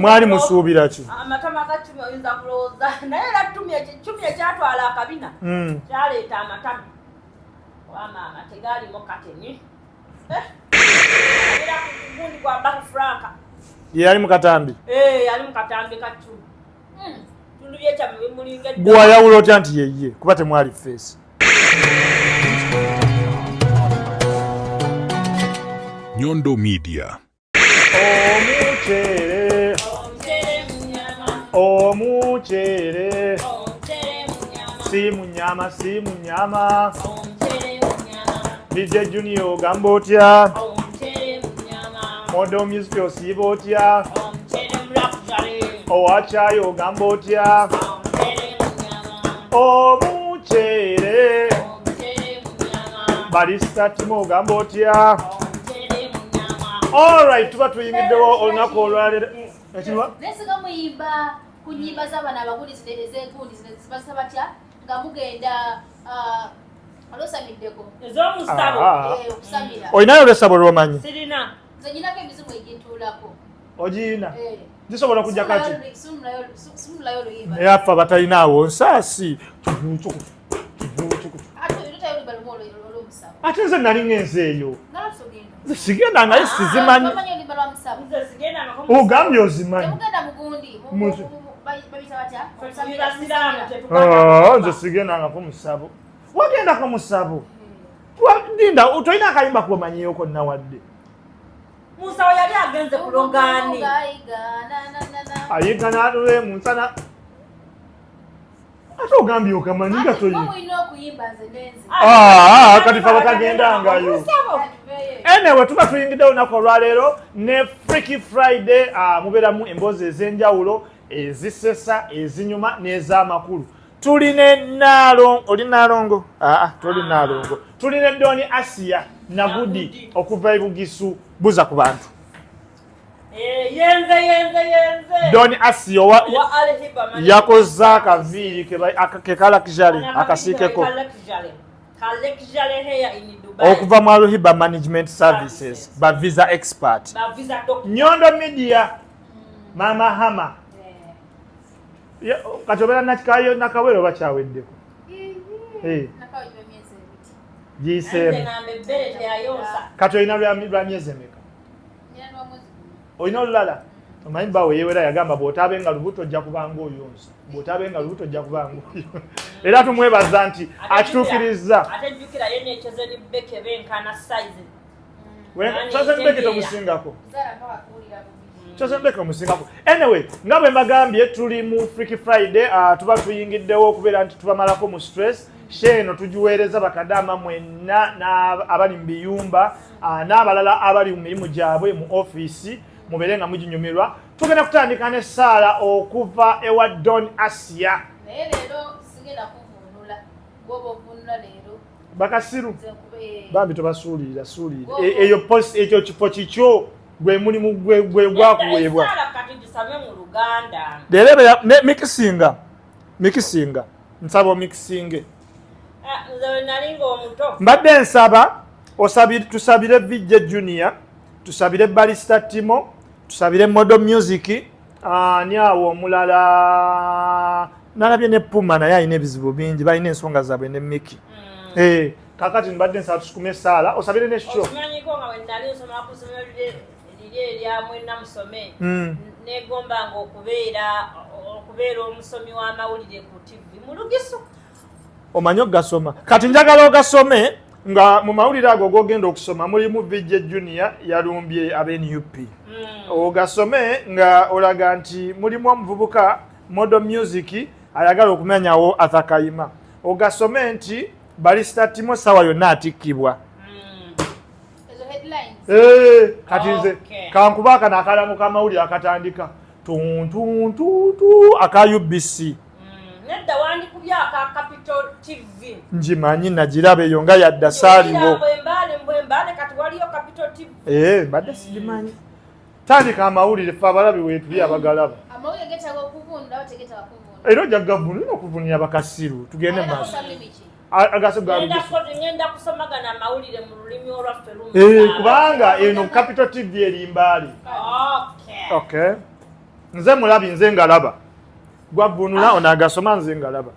Mwali musuubira ki? Amatama ga Cumi oyinza kulowooza, naye era Cumi ekyatwala akabina kyaleeta amatama. Oba maama tegaalimu kateni. Eh, era gundi gwa Bahu Franka. Ye yali mu katambi? Eh, yali mu katambi ka Cumi. Tundu byekyammwe bimulinga edda. Gwayawula otya nti yeye kuba temwali feesi? Nyondo Media. Omuceere, omuceere, si munyama, si munyama. DJ Junior ogamba otya? Model Music osiiba otya? Owakyayo ogamba otya? Omuceere, Barista Timo ogamba otya? Alright, tuba tuyingiddewo olunaku olwaleero. Ekiwa? Nesiga muyimba ku nyimba z'abana abaguli zino ez'egundi zino zibazisa batya nga mugenda olwosamiddeko ez'omusabo. Eh, okusamira. Olinayo olwesabo lwomanyi? Sirina. Nze nyinako emizimu egintuulako. Ogiyina? Eh. Gisobola kujja kati? Simulayo oluyimba. Naye affe abatalina nsaasi. Ate olutayo oluyimba lumu olw'omusabo. Ate nze nali ngenze eyo. Nalwaki ogenda? Nze sigenda naye sizimanyi. Bamanyi oluyimba lwa musabo. Nze sigendangako mu Ogambye ozimanyi. Temugenda mugundi. Babita batya? Tuli basiraamu, tetugenda. Ah, nze sigendangako musabo. Wagendako musabo? Linda, tolina akayimba komanyiyo konna wadde? Musawo yali agenze kulogaani. Ayiga n'atule mu nsana. Ate ogambye okamanyi nga toyi. Mulina okuyimba nze nenze. Ah, kati fe abatagendangayo. Anyway, tuba tuyingidde olunaku olwaleero ne Freaky Friday. Mubeeramu emboozi ez'enjawulo, ezisesa, ezinyuma n'ez'amakulu. Tuli ne Naalongo. Oli Naalongo? Aa, toli Naalongo. Tuli ne Doni Asia Nagudi okuva e Bugisu. Buza ku bantu. Eh, yenze yenze yenze. Doni Asia wa Alhiba Management. Yakoze akaviiri ke kalakijale akasiikeko. Kalekijale hair in Dubai. Okuva mu Alhiba Management Services, ba visa expert. Ba visa doctor. Nyondo Media, Mama Hama. Kati obeera nakikayo nakawere oba kyaweddeko? Eh. Giyiseemu. Kati olina lwa myezi emeka? Olina olulala? Omanyi bbaawe yeewera yagamba bw'otaabe nga lubuto ojja kubanga oyonsa, bw'otaabe nga lubuto ojja kubanga oyonsa. Era tumwebaza nti akituukirizza. Ate jjukira ye ne Chosen Becky benkana size. Chosen Becky tomusingako. Chosen Becky omusingako. Anyway, nga bwe mbagambye tuli mu Freaky Friday, tuba tuyingiddewo okubeera nti tubamalako mu stress. Show eno tugiweereza bakadaama mwenna abali mu biyumba, n'abalala abali mu mirimu gyabwe mu ofiisi, mubeere nga muginyumirwa. Tugenda kutandika n'essaala okuva ewa Don Asia. Naye leero sigenda kuvvuunula, bw'oba ovvuunula leero. Bakasiru. Nze nkube. Bambi tobasuulirira, suulirira. Eyo post, ekyo kifo kikyo, gwe mulimu gwe gwakuweebwa. Essaala kati gisame mu Luganda. Leero ebeera ne mikisinga, mikisinga, nsaba omikisinge. Nze we nali ng'omuto. Mbadde nsaba tusabire VJ Junior, tusabire Barista Timo, tusabire Model Music, ani awo omulala nalabye ne Puma naye alina ebizibu bingi, balina ensonga zaabwe ne Mickey. Kakati mbadde nsaba tusukume essaala osabire ne show. Okimanyiko nga we nali nsoma ku ssomero liri erya Mwenna Musome, negombanga okubeera omusomi w'amawulire ku TV mu Lugisu. Omanyi ogasoma? Kati njagala ogasome nga mu mawulire ago g'ogenda okusoma mulimu VJ Junior yalumbye aba NUP. Ogasome nga olaga nti mulimu omuvubuka Model Music ayagala okumenyawo Arthur Kayima. Ogasome nti Barista Timo sawa yonna atikkibwa. Ezo headlines. Kati nze kankuba akano akalango k'amawulire akatandika tuntuntutu aka UBC. Nedda wandikubye aka Capital TV. Ngimanyi nagiraba eyo nga yadda saaliwo. Mbwembale, mbwembale, kati waliyo Capital TV. Mbadde sigimanyi. Tandika amawulire ffe abalabi weetuli abagalaba. Amawulire getaaga okuvunula oba tegetaaga kuvunula? Era ojja kugavunula, olina okuvunira bakasiru. Tugende Agenda mu maaso. kusoma lulimi ki? Agaso ga Ngenda Lugisu. ngenda kusoma gano amawulire mu lulimi olwaffe lumu. Kubanga eno Capital TV eri Mbale. Nze mulabi, nze ngalaba. Gwavunula ono agasoma, nze ngalaba.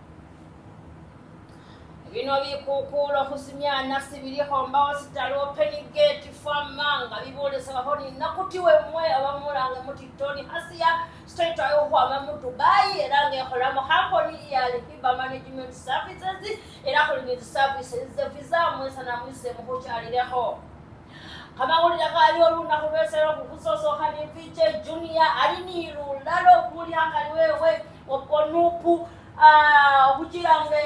Bino bikukuula okusimyana sibiriho mbawo sitala open gate famanga bibolesebwaho ninakutiwe mmwe abamulange muti Tony Hasiya straight ayokwama mu Dubai era ng'ekola mu kampuni ya Lihiba Management Services era kulinizi services visa mwesana mwise mukukyalireho. Kamawulire kaali olunaku lwesero kukusosooka ni VJ Junior ali ni lulalo kuli akali wewe oponupu okukiranga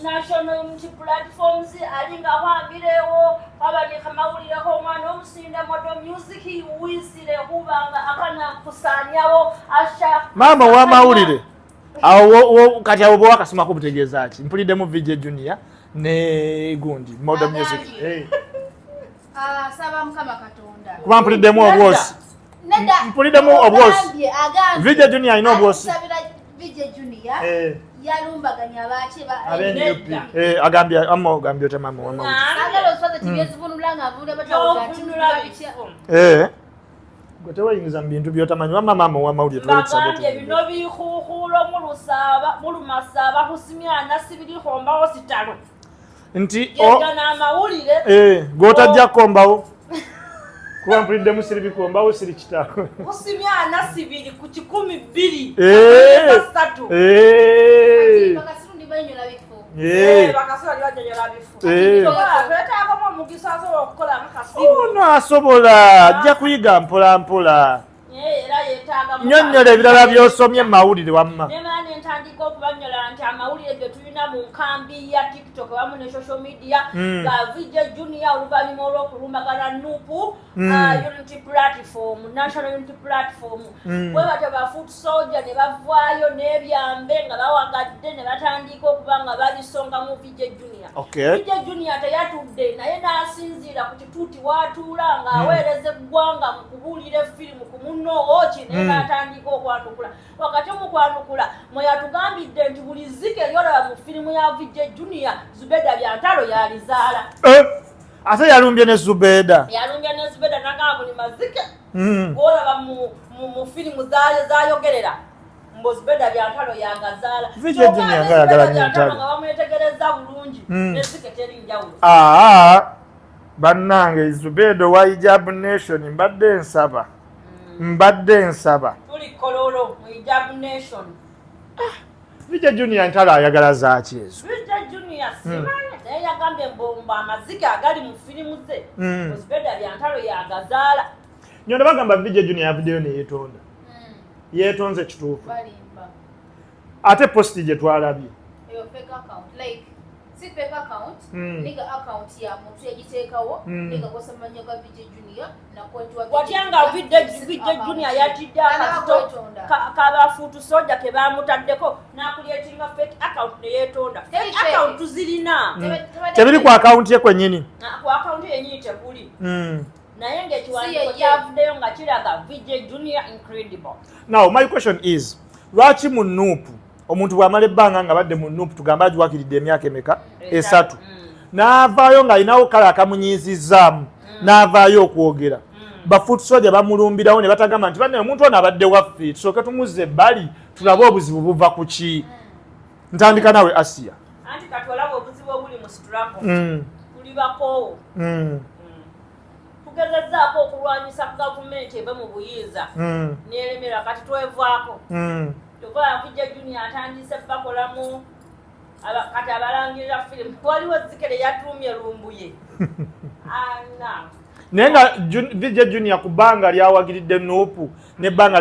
National Unity Platforms ali nga ahwambirewo kwabanika mawulireko omwana omusinda modo music wisire kubanga akana kusanyawo asha maama ow'amawulire awo kati awo bwewakasomako butegeeza ki? Mpuliddemu VJ Junior ne gundi Modo Music. Hey. Saba Mukama Katonda. Kuba mpuliddemu obwosi. Nedda. Mpuliddemu obwosi. Agambye, agambye. VJ Junior alina obwosi. Akusabira VJ Junior. Yalumbaganya abaaki ba Abe NUP. Agambye amma ogambye otya maama ow'amawulire? Agala oswaza tibyezivunula nga avunula batawuga ati Byovunula bitya. bifu. Gwe teweyingiza mu bintu by'otamanyi, wamma maama ow'amawulire tuwuliriza Bagambye bino bikukuula mulusaaba mulumasaaba kusimyana sibiriho mbawo sitalo nti yegana amawulire gw'otajja kukombawo kuba mpuliddemu siri bikombawo siri kitalo kusimyana sibiri ku 2,000 3. Bakasirundi banyola bifo. Bakasula banyonyola bifo. Twetaagamu omugisa asobola okukola nga kasiru. Ono asobola ajja kuyiga mpola mpola. Era yeetaaga Nnyonnyola ebirala by'osomye mu mawulire wamma. Nemala nentandika okubanyola nti amawulire ge tulina mu nkambi ya TikTok wamu ne social media nga VJ Junior oluvannyuma olw'okulumbagana NUP, Unity Platform, National Unity Platform, bwe batyo ba foot soldier ne bavaayo n'ebyambe nga bawagadde ne batandika okuba nga babisonga mu VJ Junior. VJ Junior teyatudde naye n'asinziira ku kituuti w'atuula ng'aweereza eggwanga mu kubuulira efirimu ku munno oki naye n'atandika okwanukula. Wakati mu kwanukula mwe yatugambidde nti buli zzike ly'olaba mu firimu ya VJ Junior, Zubeda Byantalo yalizaala. Ate yalumbye ne Zubeda. Yalumbye ne Zubeda n'agamba buli mazike g'olaba mu firimu z'ayogerera mbu Zubeda Byantalo yagazaala. VJ Kyokka Junior ate nga ayagala Zubeda nnyo Byantalo entalo. nga bamwetegereza bulungi n'ezzike teri njawulo. Bannange Zubeda wa Hijab Nation mbadde nsaba. Mbadde nsaba. Tuli Kololo mu Hijab Nation. VJ Junior ntalo ayagala zaaki ezo? VJ Junior simanyi naye yagambye mbu amazike agali mu firimu ze Zubeda Byantalo yagazaala. Nyondo bagamba VJ Junior yavuddeyo ne yeetonda. Yeetonze kituufu. Balimba. Ate posti gye twalabye. Eyo fake account. Like, si fake account, niga account ya muntu yagiteekawo, niga kosa mannya ga VJ Junior na konti wa Watya nga VJ Junior yatidde akazito k'abafuutu soja ke baamutaddeko n'akulyetinga fake account ne yeetonda. Teri Fake fake. account tuzirina. Tebiri ku account ye kwennyini. Ku account yennyini tekuli. Naye ng'ekiwandiiko Si ye- kyavuddeyo nga kiraga VJ Junior incredible. Now my question is, lwaki mu NUP omuntu bw'amala ebbanga nga badde mu NUP tugambe agiwakiridde emyaka emeka? 3. N'avaayo ng'alinawo kale akamunyiizizzaamu, n'avaayo okwogera. Ba foot soldier bamulumbirawo ne batagamba nti banne omuntu ono abadde waffe tusooke tumuzze ebbali tulabe obuzibu buva ku ki. Ntandika naawe Asiya. Anti kati olaba obuzibu obuli mu struggle. Tuli bakoowu. Tugezezzaako okulwanyisa gavumenti eve mu buyinza. Neeremerwa kati twevaako. Kyova VJ Junior atandise bakolamu kati abalangirira firimu. Waliwo ezzike lye yatuumye Lumbuye. Ana. Naye nga VJ Junior ku bbanga lyawagiridde NUP n'ebbanga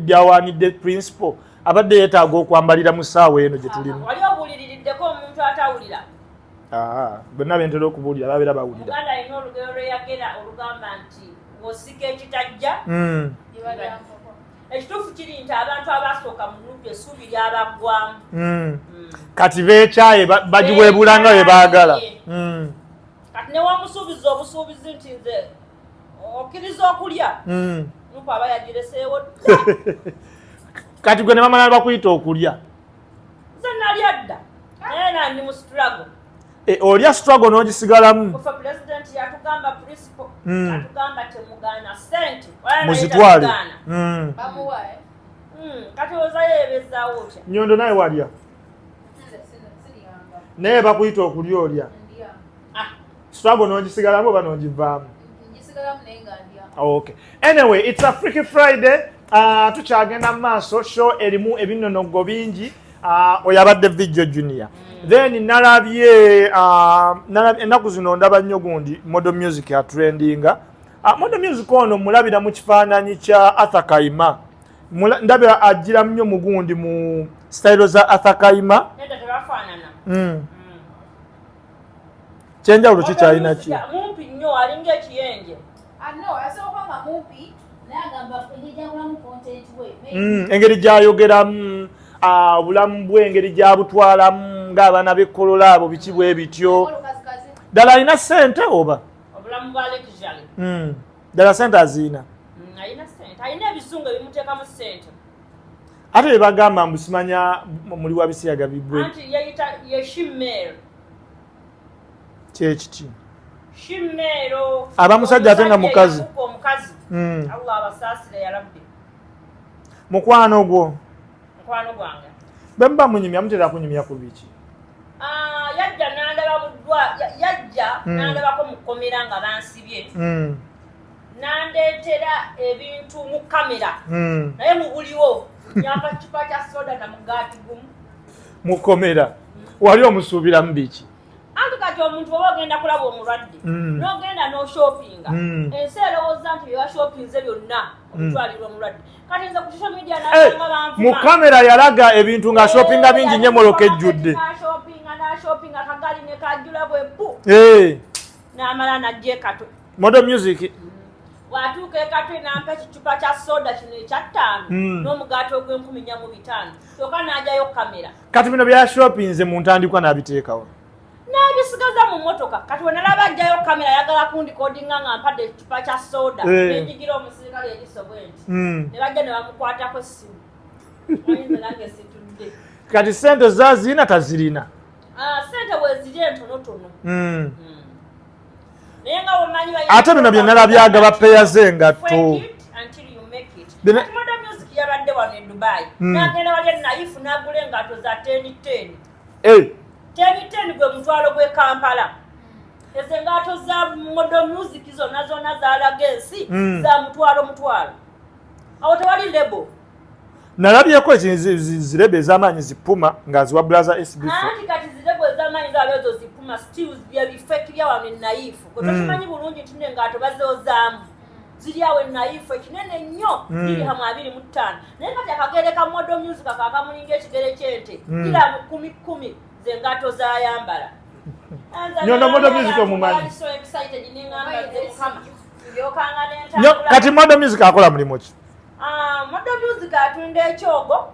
lyawanidde principal abadde yeetaaga okwambalira mu ssaawa eno gye tulimu. Wali obuuliririddeko omuntu atawulira? Bonna be ntera okubuulira babeera bawulira. Omuganda alina olugero lwe yagera olugamba nti bw'osika ekitajja, ekituufu kiri nti abantu abasooka mu NUP essuubi lyabaggwamu. Kati beekyaye bagiweebula nga bwe baagala. Kati ne wamusuubiza obusuubizi nti nze okkiriza okulya, NUP aba yagireseewo dda. Kati gwe ne bamala bakuyita okulya. Nze nalya dda naye na ndi mu struggle. Olya struggle n'ogisigalamu. Kufa president yatugamba principle, yatugamba temugaana ssente. Wala naye Muzitwale. tatugaana. Bamuwa, eh? Kati ozayo ebezaawo otya? Nyondo naye walya? Naye bakuyita okulya olya? Struggle n'ogisigalamu oba n'ogivaamu? Okay. Anyway, it's a Freaky Friday. Tukyagenda mu maaso, show erimu ebinonogo bingi. Oyo abadde Vijjo Junior. Then nalabye ennaku zino ndaba nnyo gundi Model Music ya trendinga. Model Music ono mulabira mu kifaananyi kya Arthur Kaima. Ndabira ajjira nnyo mu gundi mu style za Arthur Kaima. Nedda tebafaanana. Kyenjawulo kikyalina ki? Mumpi nnyo, alinga ekiyenje. No, asobola nga mumpi naye agamba engeri gyakolamu content we. Engeri gyayogeramu, obulamu bwe engeri gyabutwalamu ng'abaana b'ekkolola abo biki bwe bityo. Ddala alina ssente oba? Obulamu bwa luxury. Ddala ssente aziina? Alina ssente, alina ebizungu ebimuteekamu ssente. Ate bye bagamba mbu simanya muli wa bisiyaga bibwe. Anti yeyita ye shimmeero. Kyekiki? Shimmeero. Aba musajja ate nga mukazi. Omukazi. Allah abasaasire ya Rabbi. Mukwano gwo? Mukwano gwange. Bwe muba munyumya mutera kunyumya ku biki? Yajja n'andaba mu ddwa, yajja n'andabako mu kkomera nga bansibye. N'andeetera ebintu mu kamera. Naye mu buliwo yampa kicupa kya soda na mugaati gumu. Mu kkomera wali omusuubiramu biki? Anti kati omuntu oba ogenda kulaba omulwadde n'ogenda n'oshoppinga, ensi erowooza nti bye bashoppinze byonna obitwalira omulwadde. Kati nze ku social media nasanga banvuma. Mu kamera yalaga ebintu nga shoppinga bingi nnyo emmotoka ejjudde. N'ashoppinga n'ashoppinga akagali ne kajjula bwe bbu. N'amala n'ajja e Katwe. Model Music. Bw'atuuka e Katwe n'ampa ekicupa kya soda kino ekya 5 n'omugaati ogw'enkumi nnya mu bitaano, kyokka n'ajjayo kamera. Kati bino bya shoppinze mu ntandikwa n'abiteekawo. N'abisigaza mu mmotoka. Kati we nalaba ajjayo kamera ayagala kundikodinga nga mpadde ekicupa kya soda, nenjigira omusirikale eriso bwe nti, ne bajja ne bamukwatako essimu. Ayinza nange situdde. Kati ssente zaazirina tazirina? Ssente bweziri entonotono. Naye nga womanyi Ate bino bye nalabyaga bapeya z'engatto. Fake it until you make it. Kati Model Music yabadde wano e Dubai, n'agenda wali e Naifu n'agula engatto za 10 10. 10 10 gwe mutwalo gw'e Kampala. Ezo engatto za Model Music zonna zonna zalaga ensi za mutwalo mutwalo. Awo tewali label. Nalabyeko zi label ez'amaanyi zi Puma nga ziwa Blaza SB4. Anti kati zi label ez'amaanyi zaaba ezo zi Puma, still bya bi fake bya wano e Naifu. Gwe tokimanyi bulungi nti n'engatto bazoozaamu ziri awo e Naifu ekinene nnyo, dirhamu 25. Naye kati akagere ka Model Music akakamulinga ekigere ky'ente, dirhamu 10,000 zengatto zayambala. Nyondo Model Music omumanyi? So excited, neŋŋamba nze Mukama ndyokanga Nyo, nentambula. Kati Model Music akola mulimu ki? Model Music atunda ekyogo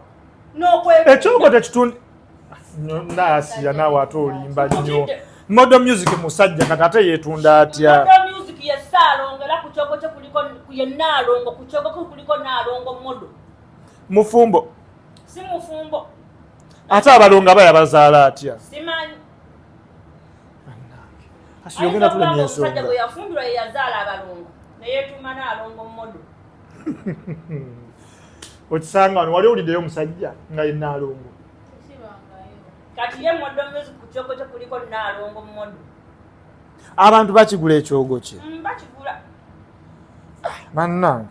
n'okwetunda. Ekyogo tekitunda naasiya naawe ate olimba nnyo. Model Music musajja, kati ate yeetunda atya? Model Music ye Ssaalongo, era ku kyogo kye kuliko ye Nnaalongo, ku kyogo kye kuliko Nnaalongo Model. Mufumbo? Si mufumbo. Ate abalongo aba yabazaala atya? Simanyi. Asi yogenda tulemya Omusajja ensonga. gwe yafumbirwa ye yazaala abalongo, neyeetuma Nnaalongo Model. Okisanga wano wali owuliddeyo omusajja nga ye Nnaalongo? Tekibangayo. Kati ye Model Music ku kyogo kye kuliko Nnaalongo Model. Abantu bakigula ekyogo kye? Bakigula. Bannange.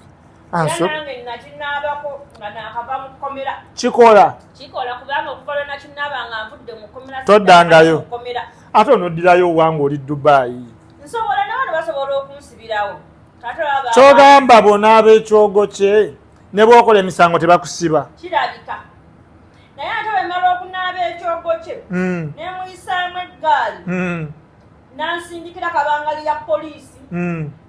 Era nange nakinaabako nga naakava mu kkomera. Kikola? Kikola, kubanga okuva lwe nakinaaba nga nvudde mu kkomera, Toddangayo. mu kkomera. Ate onoddirayo owange oli Dubayi. Nsobola, nabano basobola okunsibirawo. Kati olaba Kyogamba bonaaba ekyogo kye ne bwokola emisango tebakusiba? Kirabika, naye ate bwemala okunaaba ekyogo kye, nemuyisaamu eggaali, nansindikira kabangali ya poliisi,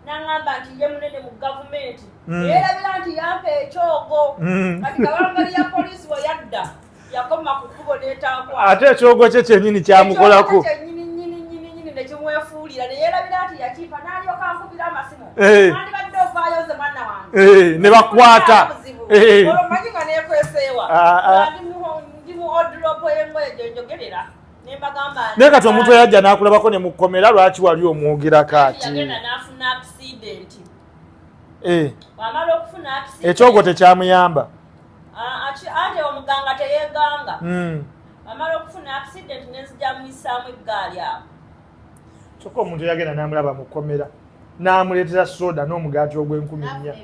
naŋŋamba nti ye munene mu gavumenti. Yeerabira nti yampa ekyogo. Kati kabangali ya poliisi we yadda yakoma ku kkubo n'etankwata. Ate ekyogo kye kyennyini kyamukolako? Ekyogo kye kyennyini nnyini nnyini nnyini nekimwefuulira, neyeerabira nti yakiipa, n'alyoka ankubira amasimu. Nandibadde ovaayo nze mwana wange. Ne bakwata. Buzibu. Olwo manyi nga neekweseewa. Ah, ah. Nga ndi mu wardrobe y'engoye gye njogerera, ne mbagamba nti- Naye kati omuntu eyajja n'akulabako ne mukomera, lwaki wali omwogerako ati? Yagenda n'afuna accident. Bw'amala okufuna accident, Ekyogo tekyamuyamba? Ate omuganga teyeganga. Amala okufuna accident nenzija muyisaamu eggaali awo. Kyokka omuntu yagenda n'amulaba mu kkomera n'amuleetera soda n'omugaati ogw'enkumi nnya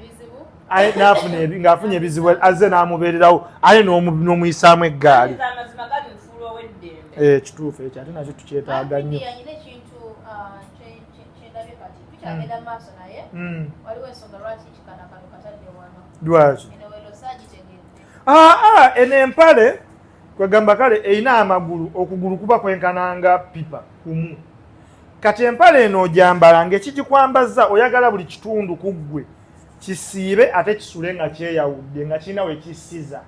ng'afunye ebizibu azze n'amubeererawo aye n'omuyisaamu eggaali. Kituufu ekyo ate nakyo tukyetaaga nnyo. Lwaki? Eno empale kwegamba kale erina amagulu, okugulu kuba kwenkananga pipa kumu. Kati empale eno ogyambala ng'ekigikwambaza oyagala buli kitundu ku ggwe kisiibe ate kisule nga kyeyawudde nga kirina we kisiza.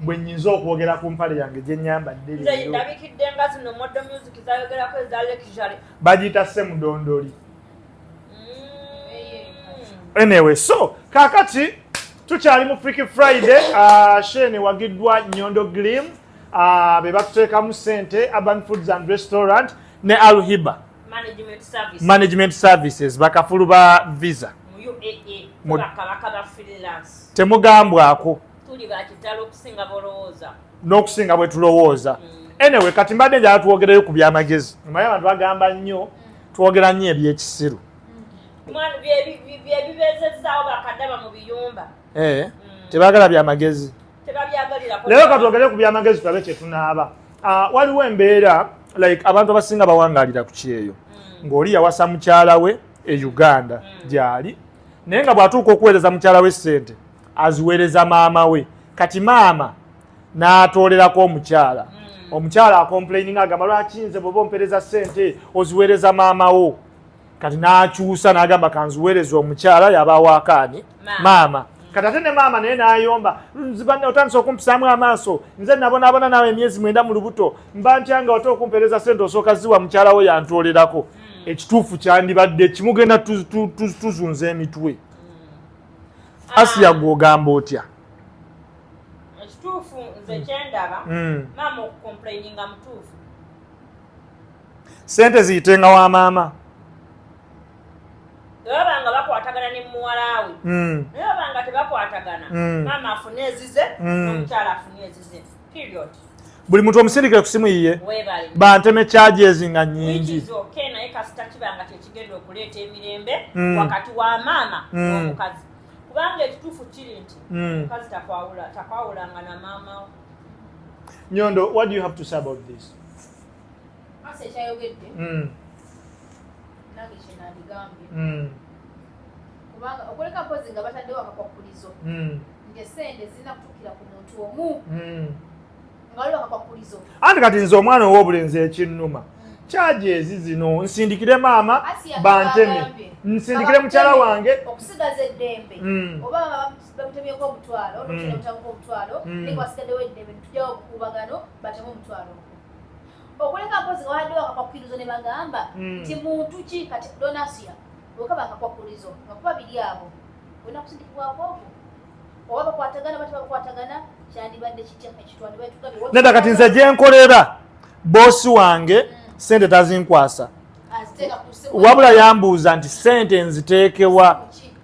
Bwe nnyinza okwogera ku mpale yange gye nnyambadde leero. Ndabikidde nga zino model music zayogerako eza luxury. Bagiyita semudondoli. Anyway, so kakati tukyali mu Freaky Friday. Shane wagiddwa Nyondo Glim, be batuteekamu ssente, Urban Foods and Restaurant ne Alhiba Management Services, bakafulu ba visa mu UAE, temugambwako tuli bakitalo okusinga bolowooza n'okusinga bwe tulowooza. Anyway, kati mbadde njala twogereyo ku byamagezi. Omanyi abantu bagamba nnyo twogera nnyo ebyekisiru. Byebibeezezaawo bakadaba mu biyumba. Tebaagala byamagezi. Leero katwogere ku byamagezi tulabe kye tunaaba. Waliwo embeera like abantu abasinga bawangaalira ku kyeyo ng'oli yawasa mukyala we e Uganda gy'ali, naye nga bw'atuuka okuweereza mukyala we ssente aziweereza maama we. Kati maama n'atoolerako omukyala, omukyala acomplaininga agamba lwaki nze bw'oba ompeereza ssente oziweereza maama wo. Kati n'akyusa n'agamba kanziweereza omukyala yaba awaakaani maama. Kati ate ne maama naye n'ayomba, nzibanne otandise okumpisaamu amaaso, nze nabonaabona naawe emyezi 9 mu lubuto, mba ntya nga ote okumpeereza ssente osooka ziwa mukyala we yantoolerako. Ekituufu kyandibadde kimugenda tuzunza emitwe. Asiya gw'ogamba otya? Ekituufu nze kyendaba maama okucomplaininga mutuufu. Ssente ziyitenga wa maama. Bwebaba bakwatagana ne muwala we, naye baba tebakwatagana, maama afune ezize n'omukyala afune ezize, period. Buli muntu omusindikire ku simu yiye, banteme charges nga nnyingi. Okay, naye kasita kibanga kyekigenda okuleeta emirembe wakati wa maama n'omukazi, kubanga ekituufu kiri nti omukazi takwawulanga na maama we. Nyondo, what do you have to say about this? Ase ekyayogedde nange kyenandigambye, kubanga okuleka mpozi nga bataddewo akakwakulizo nti esente zirina kutuukira ku muntu omu, nga waliwo akakwakulizo. Anti kati nze omwana ow'obulenzi ekinnuma, charges zino nsindikire maama banteme, nsindikire mukyala wange. Okusigaza eddembe, oba bamutemyeko omutwalo, omutamko omutwalo, naye wasigaddewo eddembe ntujjawo obukuubagano, bateme omutwalo ogwo. Okuleka mpozi nga waddewo akakwakulizo ne bagamba nti muntu ki kati Donasia bwekaba akakwakulizo nga kuba biri abo olina kusindikibwako okwo, oba bakwatagana bati bakwatagana, kyandibadde kitya ekitwandibadde tugambye? Nedda, kati nze gyenkolera boosi wange sente tazinkwasa, wabula yambuuza nti sente nziteekewa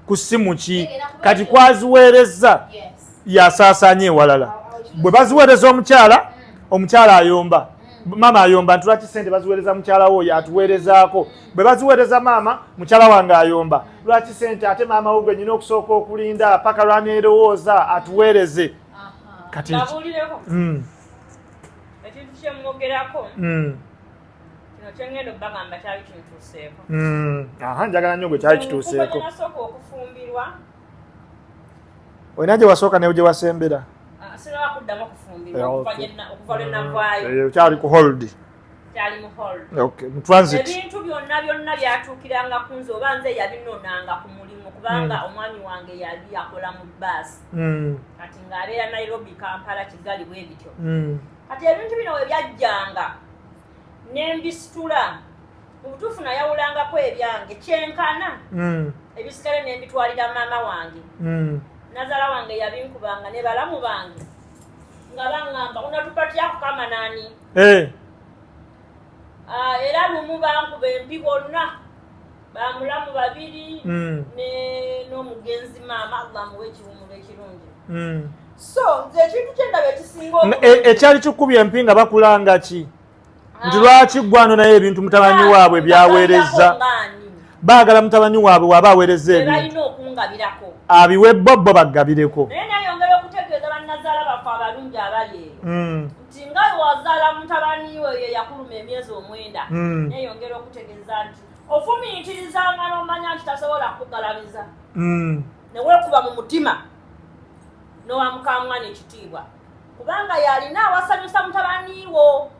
ku simu ki. Kati kwaziweereza yasaasaanya ewalala. Bwe baziweereza omukyala, omukyala ayomba, maama ayomba nti lwaki sente baziweereza mukyala wo oyo atuweerezaako. Bwe baziweereza maama, mukyala wange ayomba lwaki sente ate maama wo gwe nyina okusooka okulinda paka lwaneerowooza atuweereze. Kati Babuulireko ekintu kyemwogerako kino kyengenda obbagamba kyali kintuuseeko. Aha, njagala nnyo gwe kyali kituuseeko. Nasooka okufumbirwa. Olina gye wasooka ne gye wasembera? Sinaba kuddamu okufumbirwa okuva lwe navaayo. Kyali ku hold. Kyali mu hold. Okay, mu transit. Ebintu byonna byonna byatuukiranga ku nze oba nze yabinonanga ku mulimu, kubanga omwami wange yali akola mu baasi, kati ng'abeera Nairobi, Kampala, Kigali, bwe bityo. Kati ebintu bino we byajjanga nembisitula, mu butuufu nayawulangako ebyange kyenkana, ebisigale nembitwalira maama wange. Nazaala wange yabinkubanga ne balamu bange nga baŋŋamba unatupatia kukama nani. Era lumu bankuba empi bonna, bamulamu babiri n'omugenzi maama, Allah muwe ekiwumulo ekirungi. So nze ekintu kyendaba ekisinga ekyali kikubye empi nga bakulanga ki nti lwaki gwano naye ebintu mutabani waabwe byaweereza, baagala mutabani waabwe waba aweereza ebintu balina okungabirako, abiwe bo bo bagabireko. Naye nayongera okutegeeza bannazaala baffe abalungi abali eyo nti nga wazaala mutabani we ye yakuluma emyezi 9, neyongera okutegeeza nti ofumiitirizanga n'omanya nti tasobola kukugalamiza, neweekuba mu mutima n'owa mukamwana ekitiibwa, kubanga yalina awasanyusa mutabani wo.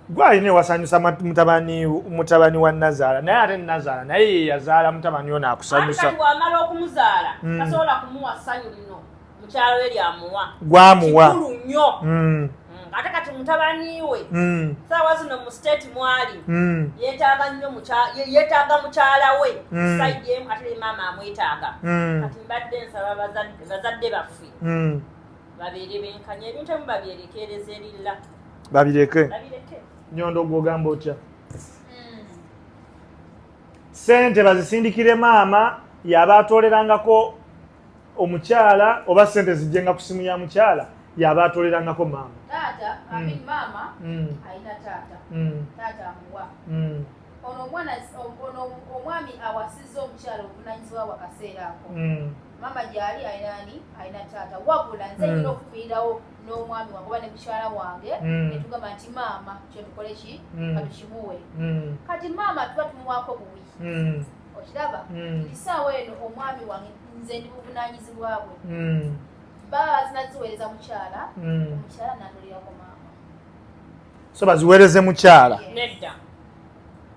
Gwe alina ewasanyusa mutabani wa Nazaala, naye ate Nazaala naye ye yazaala mutabani ono akusanyusa. Kati bw'amala okumuzaala tasobola kumuwa ssanyu lino mukyalo we lyamuwa. Gwamuwa. Kikulu nnyo. Ate kati mutabani we saawa zino mu state mwali yeetaaga nnyo yeetaaga mukyala we side emu, ate ne maama amwetaaga. Kati mbadde nsaba bazadde baffe babeere benkanya, ebintu ebimu babyerekereza erilla. Babireke. Babireke. Nyondo, gwogamba otya? Sente bazisindikire maama yaba atoolerangako omukyala, oba sente zijjenga ku simu ya mukyala yaba atoolerangako maama? Taata, I mean maama alina taata. Taata amuwa. Ono omwana, ono omwami awasizza omukyala obuvunanyizibwa bwa kaseera ako. Maama gyali alina ani? Alina taata. Wabula nze nyina okuviirawo n'omwami wange oba ne mukyala wange netugamba nti maama kyetukole ki, katukimuwe. Kati maama tuba tumuwaako buwi. Okiraba nti saawa eno omwami wange nze ndi buvunanyizibwa bwe. Baba bazinaziweereza mukyala, omukyala natolirako maama. So baziweereze mukyala? Nedda.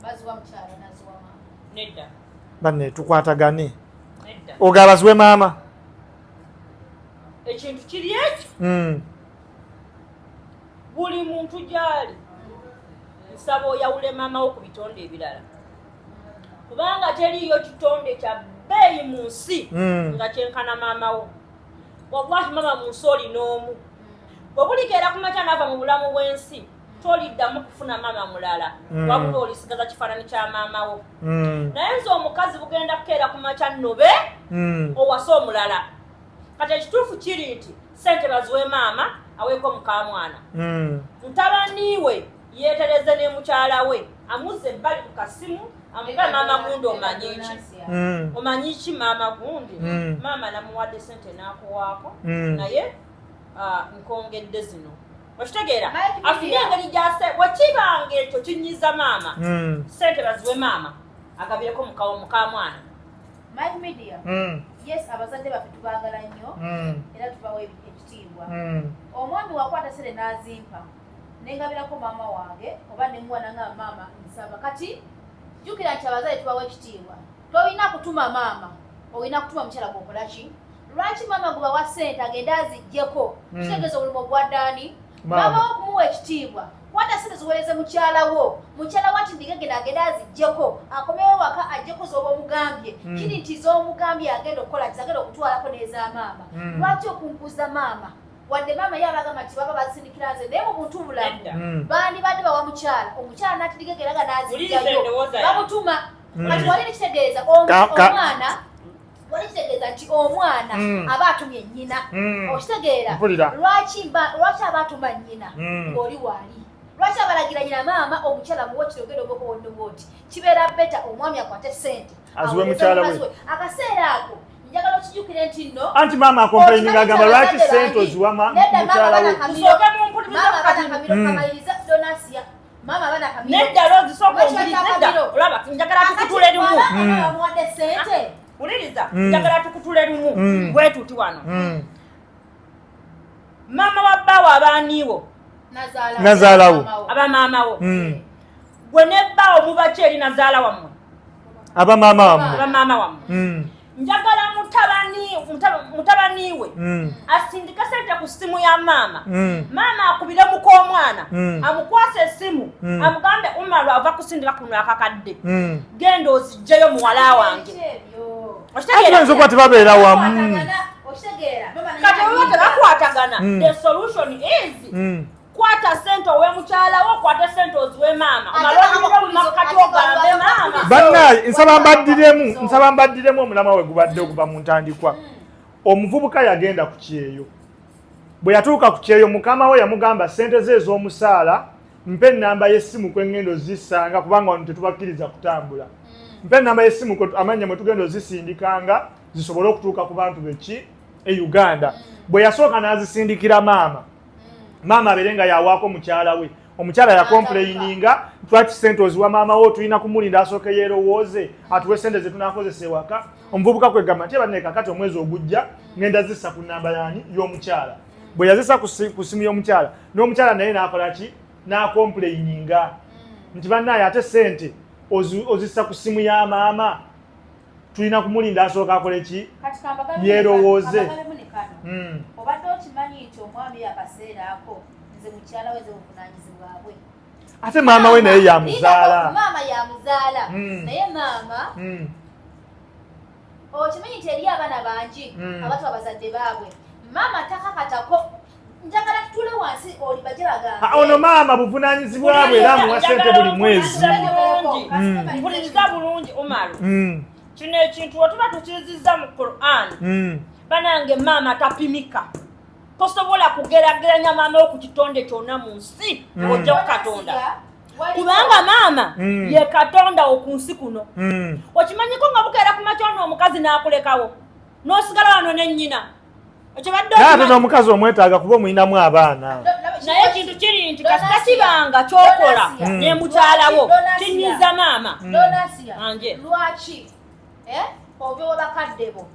Baziwa mukyala, naziwa maama. Nedda. Banne tukwatagane. Nedda. Ogaba baziwe maama? Ekintu kiri ekyo, buli muntu gyali nsaba oyawule maama wo ku bitonde ebirala, kubanga teriiyo kitonde kya bbeeyi mu nsi nga kyenkana maama wo. Wallahi, maama mu nsi olina omu. Bwe bulikeera ku makya naava mu bulamu bw'ensi, toliddamu kufuna maama mulala, wabula olisigaza kifaananyi kya maama wo. Naye nze omukazi bugenda kukeera ku makya nnobe owase omulala. Kati ekituufu kiri nti sente baziwe maama aweeko mukamwana. Mutabani we yeetereze ne mukyala we, amuzze ebbali ku kasimu, amuga, "Maama gundi, omanyi ki? Omanyi ki, maama gundi? Maama namuwadde sente n'akuwaako, naye nkongedde zino." Okitegeera? Mike Afune Media. engeri gyase wekibanga ekyo kinyiza maama, sente baziwe maama agabireko mukamwana. Mike Media. Yes, abazadde baffe tubaagala nnyo era tubawa ekitiibwa. Omwami wakwata sente n'azimpa nengabirako maama wange oba nemuwa nanga maama nsaba. Kati jjukira nti abazadde tubawa ekitiibwa. Tolina kutuma maama, olina kutuma mukyala gwokolaki. Lwaki maama gwe bawa sente agende aziggyeko? Kitegeeza omulimu ogwaddaani. Maama. Maama wo okumuwa ekitiibwa, kwata sente ziweereze mukyala wo. Mukyala wo ati ndigegenda agende aziggyeko, akomewo waka aggyeko z'oba omugambye. Kiri nti z'omugambye agenda okukola kizagenda okutwalako n'ez'amaama. Lwaki okunkuza maama? Wadde maama ye abagamba nti baba bazisindikira nze, naye mu buntu bulamu Nedda. Bandibadde bawa mukyala, omukyala n'atidigegeraga Wuliriza n'azijjayo. endowooza yange. Bamutuma. Kati wali kitegeeza omwana, wali kitegeeza nti omwana aba atumye nnyina. Okitegeera? Mpulira. Lwaki aba atuma nnyina ng'oli waali? Lwaki abalagira nyina? Maama omukyala muwe kirogero bwoko wonno bwoti. Kibeera better omwami akwate sente Aziwe aweereze mukyala we. mukazi we. Akaseera ako njagala okijjukire nti nno Anti maama acomplaininga, agamba lwaki sente oziwa mukyala we. Tusooke mumpulirize. Maama Kati abana kamiro. Kamaliriza Donasiya. Maama abana kamiro. Nedda Rose, sooka Lwaki ompulirize. bata Nedda. kamiro? Olaba njagala tukutule lumu. Bamuwadde sente. Wuliriza, njagala tukutule lumu bwe tuti wano. Maama wa bbaawo abaaniiwo? Nazaalawo. Aba maama wo. Gwe ne bbaawo muba ki eri nazaala wammwe? Aba maama wammwe. Aba maama wammwe. Njagala mutabani we asindike sente ku ssimu ya maama. Maama akubire muk'omwana, amukwasa essimu, amugambe, "Umaru ava kusindika kuno akakadde, genda ozijjeyo muwala wange." Ate bayinza okuba tebabeera wamu. Kati baba tebakwatagana, the solution is kwata sente owe mukyala wo, okwate sente oziwe maama, omale oyinire mu makkati ogambe maama. Bannaye, nsaba mbaddiremu omulamwa we gubadde okuva mu ntandikwa. Omuvubuka yagenda ku kyeyo. Bwe yatuuka ku kyeyo, mukama we yamugamba, "Ssente ze ez'omusaala mpe ennamba y'essimu kwe ngenda ozisanga, kubanga wano tetubakkiriza kutambula. Mpe ennamba y'essimu amannya mwe tugenda ozisindikanga zisobole okutuuka ku bantu beki e Uganda." Bwe yasooka n'azisindikira maama, maama abeere nga yawaako mukyala we. Omukyala yacomplaininga, "Lwaki sente oziwa maama wo? Tulina kumulinda asooke yeerowooze atuwe sente zetunakozesa ewaka." Omuvubuka kwegamba nti, "Banne, kakati omwezi ogujja ngenda zissa ku namba yani y'omukyala." Bwe yazissa ku simu y'omukyala, n'omukyala naye n'akola ki? N'acomplaininga nti, "Bannaye, ate sente ozissa ku simu ya maama, tulina kumulinda asooka akole ki?" Kati Yeerowooze. kambagabemu ne kano. Obadde okimanyi nti omwami akaseera ako nze mukyala we zebuvunanyizibwa bwe? Ate maama we naye yamuzaala. Maama yamuzaala, naye maama, okimanyi nti eri abaana bangi abato abazadde baabwe maama takakatako. Njagala tutule wansi oli baje bagambe. Ah, ono maama buvunanyizibwa bwe era amuwa sente buli mwezi. Mpuliriza bulungi, Umaru. Kino ekintu wetuba tukizizza mu Quran, banange, maama tapimika. Tosobola kugerageranya maama wo ku kitonde kyonna mu nsi ojjaku Katonda, kubanga maama ye Katonda wo ku nsi kuno. Okimanyiko nga bukeera ku makya ono omukazi n'akulekawo n'osigala wano nennyina, ekyo badde Naye ate okimanyi? n'omukazi omwetaaga kuba omuyinamu abaana. Naye ekintu kiri nti kasita kibanga kyokola ne mukyalawo kinyiza maama. Donasiya, Anje. lwaki ova ewa bakadde bo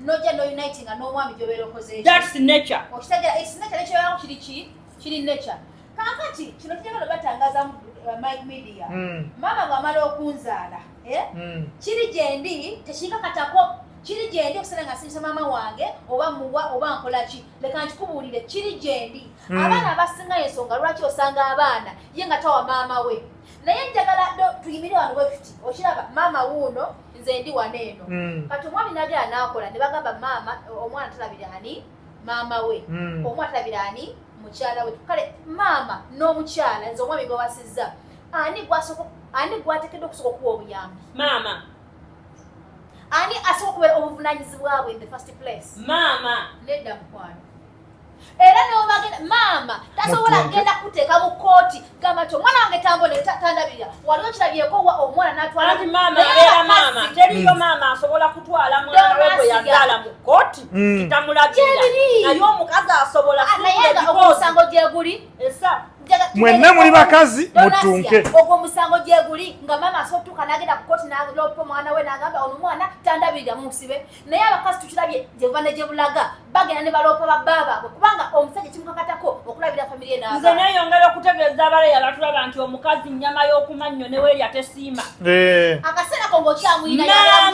nojja nounitinga n'omwami gyobeera okoze eki? That's nature. Okitegeera, it's nature. Nekyoyako kiri ki? Kiri nature. Kaakati kino tujagala batangaza mu Mike Media. Maama bw'amala okunzaala, eh? Kiri gyendi, tekinkakatako, kiri gyendi okusala nga nsiimisa maama wange oba muwa oba nkola ki. Leka nkikubuulire, kiri gyendi. Abaana abasinga, ensonga lwaki osanga abaana ye nga tawa maama we, naye njagala tuyimirire wano bwe tuti. Okiraba, maama wuuno, nze ndi wano eno. Kati omwami nagera n'akola ne bagamba maama omwana talabira ani maama we, omwana talabira ani mukyala we. Kale maama n'omukyala, nze omwami gwewasizza, ani gwasooka, ani gwateekeddwa okusooka okuwa obuyambi? Maama. Ani asooka okubeera obuvunanyizibwa bwe in the first place? Maama. Nedda mukwano, era nobagenda maama tasobola Mutunke. kugenda kuteeka mu kooti gamba nti omwana wange tambone tandabirira. Waliwo kirabyeko wa omwana natwala? Anti maama Naye abeera abakazi- maama. Teriyo maama asobola kutwala mwana we gwe yazaala mu kooti kitamulabirira. Gyebiri. Naye omukazi asobola. Ah, naye nga ogwo omusango gyeguli. Esa. Mwenna muli bakazi, Donasia, mutunke. ogwo omusango gyeguli nga maama asobola otuuka n'agenda ku kooti n'alopa omwana we n'agamba ono omwana tandabirira, musibe. Naye abakazi tukirabye gyebuva ne gyebulaga, bagenda ne baloopa babba baabwe kubanga omusajja kimukakatako okulabira famire Nze n'abaana. neyongera okutegeeza abaleya batulaba nti omukazi nnyama y'okumannyo neweerya tesiima. Akaseera ko ng'okyamuyina.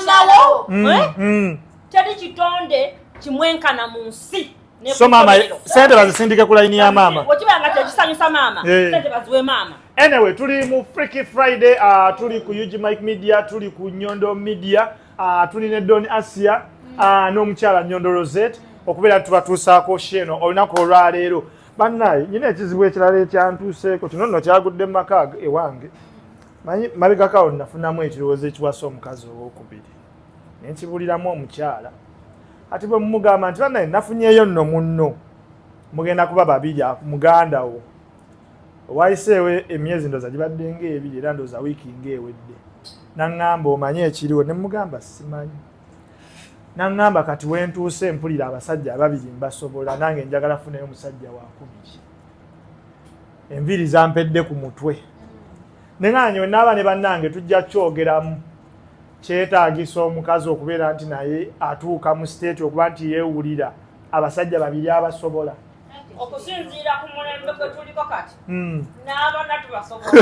Maama wo, eh? Teri kitonde kimwenkana mu nsi. Ne So maama, ku nkomerero. sente bazisindike ku layini ya maama. Wekibanga kyekisanyusa maama, sente baziwe maama. Anyway, tuli mu Freaky Friday, tuli ku UG Mike Media, tuli ku Nyondo Media, tuli ne Don Asia n'omukyala Nyondo Rosette okubeera tubatuusaako sheno olunaku olwaleero. Bannaye, nyina ekizibu ekirala ekyantuuseeko. Kino nno kyagudde mu maka ewange. Manyi mabegako nafunamu ekirowoozo ekiwasa omukazi owokubiri, nenkibuliramu omukyala. Ati bwe mumugamba nti, "Bannaye, nafunyeeyo nno munno, mugenda kuba babiri, muganda wo." Wayiseewo emyezi ndooza gibadde ngaebiri, era ndooza wiiki ngaewedde, naŋŋamba, "Omanye ekiriwo?" Ne mugamba, "Simanyi." Naŋŋamba, "Kati wentuuse mpulira abasajja ababiri mbasobola, nange njagala funayo omusajja wakubiri, enviiri zampedde ku mutwe." Neŋŋanye wenaaba ne bannange tujja kyogeramu. Kyetaagisa omukazi okubeera nti naye atuuka mu state okuba nti yeewulira abasajja babiri abasobola. Okusinziira ku mulembe gwe tuliko kati, n'abaana tubasobola.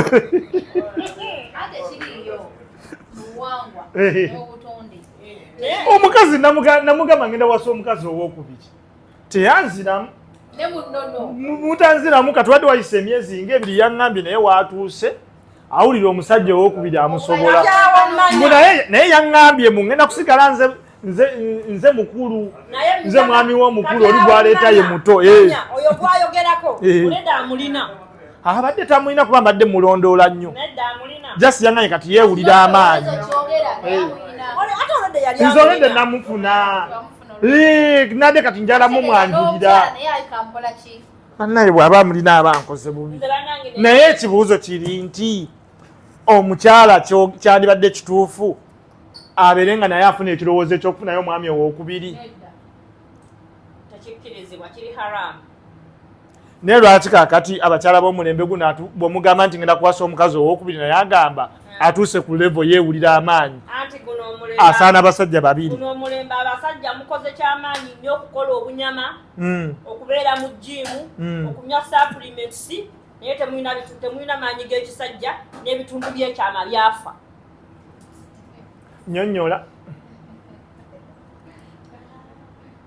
Ate kiriyo muwangwa n'obutonde. Omukazi namugamba ngenda wasa omukazi owokubiri, teyanziramu. Ne mu nnono. Mutanziramu. Kati wadde wayise emyezi ngaebiri, yaŋŋambye naye waatuuse awulira omusajja owokubiri amusobola. Mbu naye yaŋŋambye mu ngenda kusigala nze nze mukulu, nze mwami w'omukulu, oli gwaleeta ye muto. Oyo gwayogerako nedda amulina. Abadde tamulina kuba mbadde mulondoola nnyo. Nedda amulina. Just yaŋŋambye kati yeewulira amaanyi. Kyogera naye amuyina. Ate olwedde yali Nze olwedde amulina. namufuna. Wamufuna. Nade kati njala mumwanjulira. Bannaye bw'aba mulina aba nkoze bubi. Naye ekibuuzo kiri nti omukyala kyandibadde kituufu abeere nga naye afuna ekirowoozo ekyokufunayo omwami owokubiri. Tekikkirizibwa, kiri haramu. Naye lwaki kaakati abakyala b'omulembe guno bw'omugamba nti ngenda kuwasa omukazi owokubiri naye agamba atuuse ku level yeewulira amaanyi, asaana abasajja babiri. Guno omulembe abasajja mukoze kyamaanyi nnyo okukola obunyama, okubeera mu gym, okunywa supplements, naye temulina maanyi g'ekisajja n'ebitundu by'ekyama byafa. Nnyonnyola.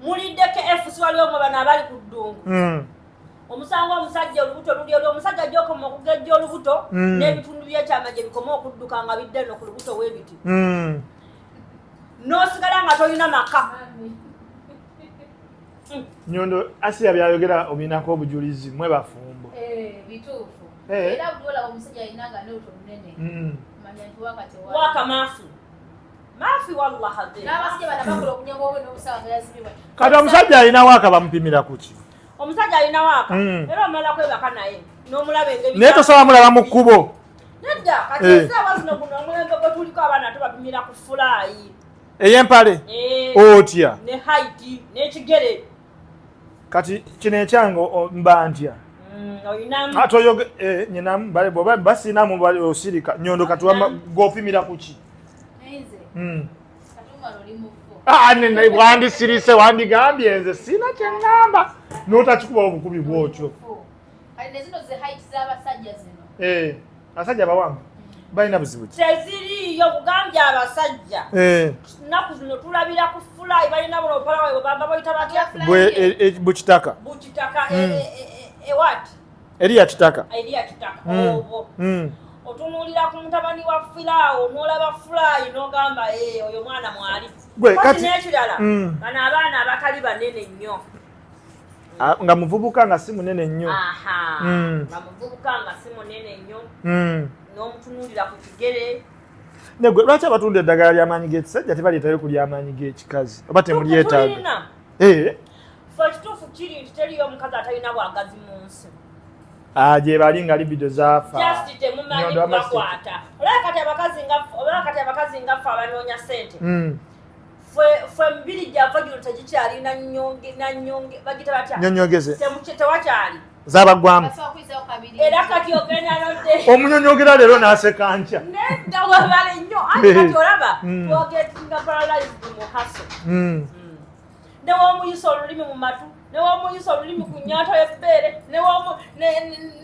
Mulidde KFC, waliwo mwe bano abali ku ddungu. Omusango omusajja olubuto luli oli omusajja gy'okoma okugejja olubuto n'ebitundu by'ekyama gye bikoma okudduka nga bidde eno ku lubuto w'ebiti. N'osigala nga tolina maka. Nyondo Asiya byayogera obinako obujulizi mwe bafumbo. Bituufu. Era bw'olaba omusajja alina nga n'olubuto lunene. Manya nti waka tewali. Waka maafi. Maafi wallahi. N'abasajja bano bakola obunyama obwo n'obusawo nga yazibibwa. Kati omusajja alina waka bamupimira ku ki? Omusajja alina waka era omala kwebaka naye n'omulaba engeri. Naye tosobola mulaba mu kkubo. Nedda kati essaawa zino guno omulembe gwe tuliko abaana tubapimira ku fulaayi. Ey'empale? Otya? Ne height n'ekigere. Kati kino ekyange mba ntya? Olinamu. Ate nyinamu bw'oba basinamu osirika. Nyondo kati gw'opimira ku ki? Wandisirise wandigambye nze sina kye ŋŋamba n'otakikuba obukubi bw'otyo. Abasajja bawanvu balina buzibu ki? Teziriiyo kugambye abasajja. Nnaku zino tulabira ku fulayi balina buno obupala bwabwe bamba bayita batya? Bukitaka. Bukitaka ewati? Eriya kitaka. Eriya kitaka obwo. Otunuulira ku mutabani wa Filaawo n'olaba fulayi n'ogamba oyo mwana mwali. Kati n'ekirala bano abaana abatali banene nnyo. Nga muvubuka nga si munene nnyo. Nga muvubuka nga si munene nnyo. N'omutunuulira ku kigere. Negwe lwaki abatunda eddagala ly'amaanyi g'ekisajja tebaleetayo ku ly'amaanyi g'ekikazi oba temulyetaaga? Ffe ekituufu kiri nti teriyo omukazi atalina bwagazi mu nsi. Gye bali nga libido zaafa. Just temumanyi kubakwata. Olaba kati abakazi nga ffe abanoonya ssente. Ffe emibiri gyaffe gino tegikyali nanyonge bagita batya? Nyonyogeze. Tewakyali. Zabaggwamu. Era kati ogenda nodde. Omunyonyogera leero n'aseka nkya. Nedda webale nnyo. Anti kati olaba twagetinga paralyzed mu hustle. Ne w'omuyisa olulimi mu matu, ne w'omuyisa olulimi ku nnyanto y'ebbeere,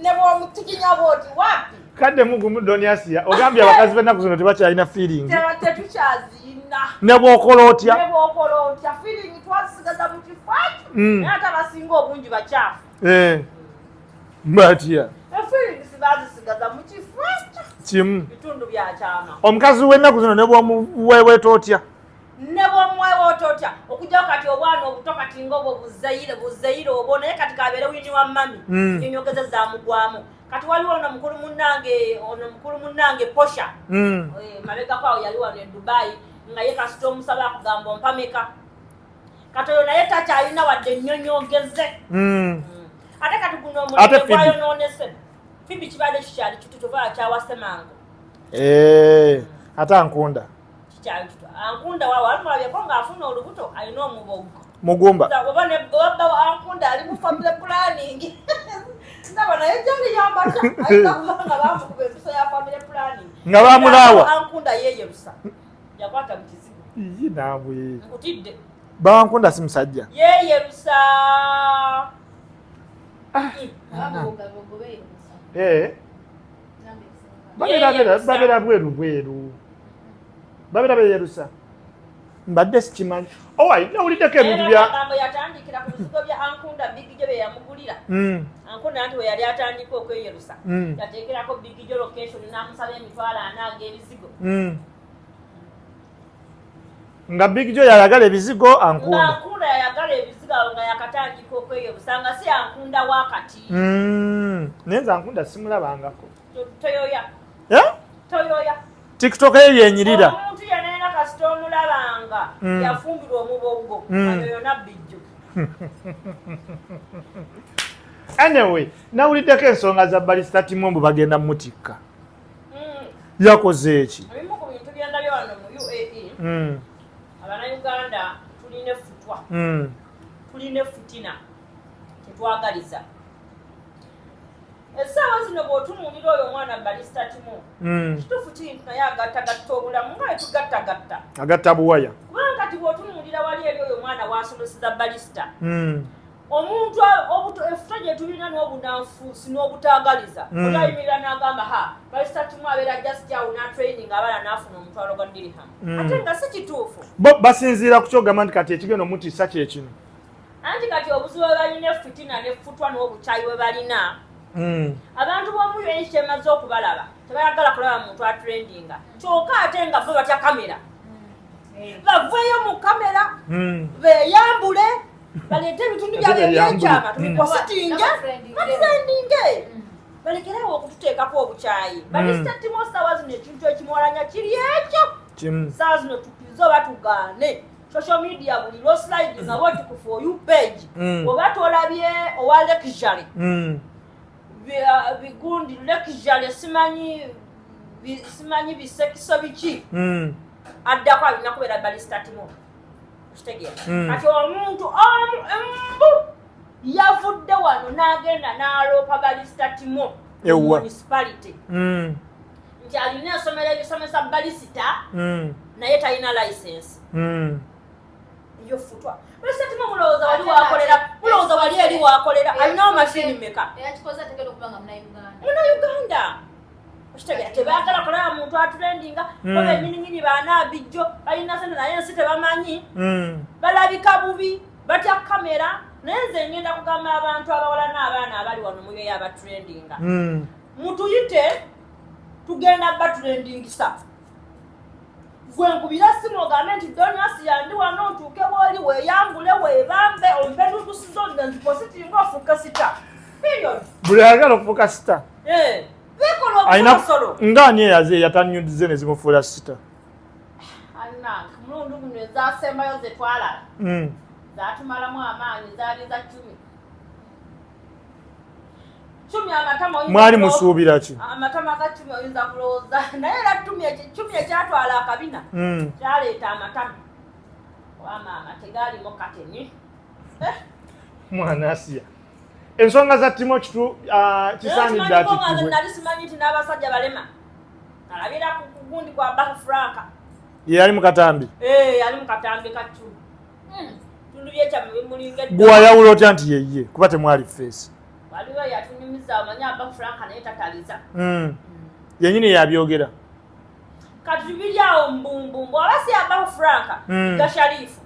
ne bw'omutikinya bw'oti wapi? Kadde mugumu Doni Asiya ogambye abakazi b'ennaku zino tebakyalina feeling. Tetukyaziyina. Ne bw'okola otya? Ne bw'okola otya feeling twazisigaza mu kifo ekyo. Naye ate abasinga obungi bakyafu. Batya? Feelings baazisigaza mu kifo ekyo. Kimu. Bitundu bya kyama. Omukazi w'ennaku zino ne bw'omuweeweeta otya? Ne bw'omuweeweeta otya okujjako kati obwana obuto kati ng'obwo buzeyire obwo naye kati kabeere wini wa mami. Ennyogeze zaamugwamu. Kati waliwo ono mukulu munnange Posha. Mabegako awo yali wano e Dubai nga ye kasita omusaba akugamba ompameka. Kati oyo naye takyalina wadde ennyonyogeze. Ate kati guno omulembe gwayonoonese. Fibi kibadde kikyali kito kyova akyawa Ssemango. Ate ankunda. Kikyali kito. Ankunda waawo alimulabyeko ng'afuna olubuto alina omubogo. Mugumba. Oba ne baba ankunda ali mu family planning. Ndaba naye gyali yambata ayinza kuba nga bamukuba empiso ya family planning. Nga bamulaawa. Ankunda yeeyerusa. Yakwata mu kizigo. Iye naawe. Nkutidde. Bankunda si musajja. Yeeyerusa. Babeera bweru bweru. Babeera beeyerusa. Mbadde sikimanyi. Owayi nawuliddeko ebintu bya Amagambo yatandikira ku bizigo bya Ankunda Big Joe bye yamugulira. Ankunda nti we yali atandika okweyerusa. Yateekerako Big Joe location n'amusaba 40,000 ag'ebizigo. Nga Big Joe yayagala ebizigo Ankunda. Nga Ankunda yayagala ebizigo awo nga yakatandika okweyerusa nga si Ankunda wakati. Naye nze Ankunda simulabangako. Toyoya. Toyoya. TikTok ye yenyirira. Omuntu yenna kasita omulabanga. Yafumbirwa omubongo. Ayo yona bijjo. Anyway, nawuliddeko ensonga za Barista Timo mbu bagenda mutikka. Yakoze eki? Ebimu ku bintu byendabye wano mu UAE, Abannayuganda tulina effutwa, tulina effutina, tetwagaliza. Essaawa zino bw'otunuulira oyo omwana Barista Timo, kituufu kiri nti naye agattagatta obulamu nga wetugattagatta. Agatta buwaya. Kubanga kati bw'otunuulira wali eri oyo omwana wasomeseza barista, omuntu effuta gye tulina n'obunanfuusi n'obutaagaliza, otayimirira n'agamba, ha, Barista Timo abeera just awo n'atraining abaana n'afuna 10,000 gwa dirham, ate nga si kituufu. Bo basinziira ku kyogamba nti kati ekigenda omutiisa kye kino. Anti kati obuzibu bwe balina, effitina n'effutwa n'obukyayi bwe balina, abantu b'omu UAE kyemaze okubalaba, tebayagala kulaba muntu atrendinga, kyokka ate nga bo batya kamera. Baveeyo mu kamera, beeyambule, baleete ebitundu byabwe Ate beeyambule. ebyekyama, tubipositinge, Batrendinge. batrendinge, balekerewo okututeekako obukyayi. Barista Timo saawa zino ekintu ekimuwalanya kiri ekyo. Kimu. Saawa zino tukize oba tugaane, social media buli lwoslide nga bwoti ku For You page, oba tolabye owa luxury, bigundi luxury, simanyi simanyi bisekiso biki, addako alina kubeera Barista Timo. Kitegeera? Kati omuntu omu embu yavudde wano n'agenda n'aloopa Barista Timo mu Ewa. municipality nti alina essomero erisomesa barista, naye talina license. Yo futwa. Barista Timo mulowooza wali wakolera, mulowooza wali eri wakolera alinawo mashini meka? Eyakikoze ateekeddwa okuba nga Munnayuganda. Munnayuganda. Okitegeera? Tebaagala kulaba muntu atrendinga. Bo bennyininyini baanaabijjo, balina sente naye ensi tebamanyi, balabika bubi, batya kamera. Naye nze ngenda kugamba abantu abawala n'abaana abali wano muyoyo abatrendinga, mutuyite, tugenda batrendingisa. Gwe nkubira simu ogambe nti Donias yandi wano, ntuuke wooli, weeyambule, weebambe, ompe nudusizo nzipositinga, ofuuke star, period. Buli ayagala okufuuka star. Eh, bekola Alina obusolosolo. Ngaani eyaze yatanyudize ne zimufuula star? Anange, mulundi guno ezasembayo zetwalaba zatumalamu amaanyi, zaali za cumi cumi amatama Mwali musuubira ki? Amatama ga cumi oyinza kulowooza, naye era cumi ekyatwala akabina kyaleeta amatama wamaama tegaalimu kateni. Eh, Mwana Asiya, ensonga za Timo kitu kisaanidde naye kimanyiko nga nze atikkibwe. Nali simanyi nti n'abasajja balema. Nalabira ku kugundi kwa Baha Franka. Ye yali mu katambi? Eh, ali mu katambi ka cumi, tundu byekyama bimulinga eddogo. Gwe wayawula otya nti yeye, kuba temwali face? Waliwo yatunyumiza, omanyi Aba Franka naye tataliza. Yenyini yabyogera. Kati biri awo mbumbumbu, aba si Abahu Franka, Iga Sharifu.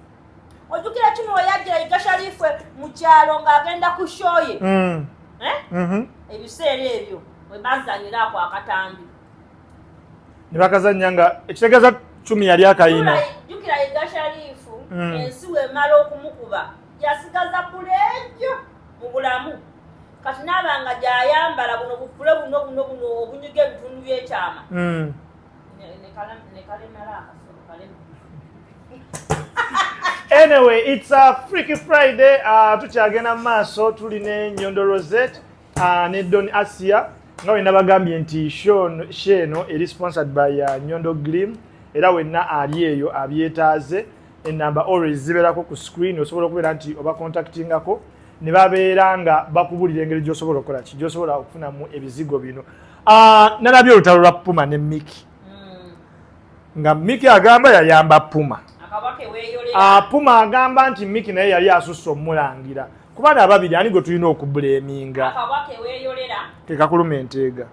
Ojjukira kino weyajjira Iga Sharifu mu kyalo ng'agenda ku show ye? Eh? Mhm. Ebiseera ebyo we bazanyira ako akatambi. Ne bakazannya nga ekitegeeza cumi yali akayina. Jjukira Iga Sharifu, ensi wemala okumukuba yasigaza puleejo mu bulamu. Kati naaba nga gyayambala buno bupule buno buno buno obunyiga ebitundu by'ekyama, ne kalemala akasolo kalema. Anyway, it's a Freaky Friday. Tukyagenda mu maaso, tuli ne Nyondo Rosette ne Don Asia. Nga wenna bagambye nti show eno eri sponsored by Nyondo Glim, era wenna ali eyo abyetaaze, enamba always zibeerako ku screen, osobola okubeera nti oba contactingako ne babeera nga bakubulira engeri gy'osobola okukola ki, gy'osobola okufunamu ebizigo bino. Nalabye olutalo lwa Puma ne Miki, nga Miki agamba yayamba Puma. Akabaka eweeyolera. Puma agamba nti Miki naye yali asusse omulangira. Ku baana ababiri, ani gwe tulina okublaminga? Akabaka eweeyolera. Kekakuluma enteega.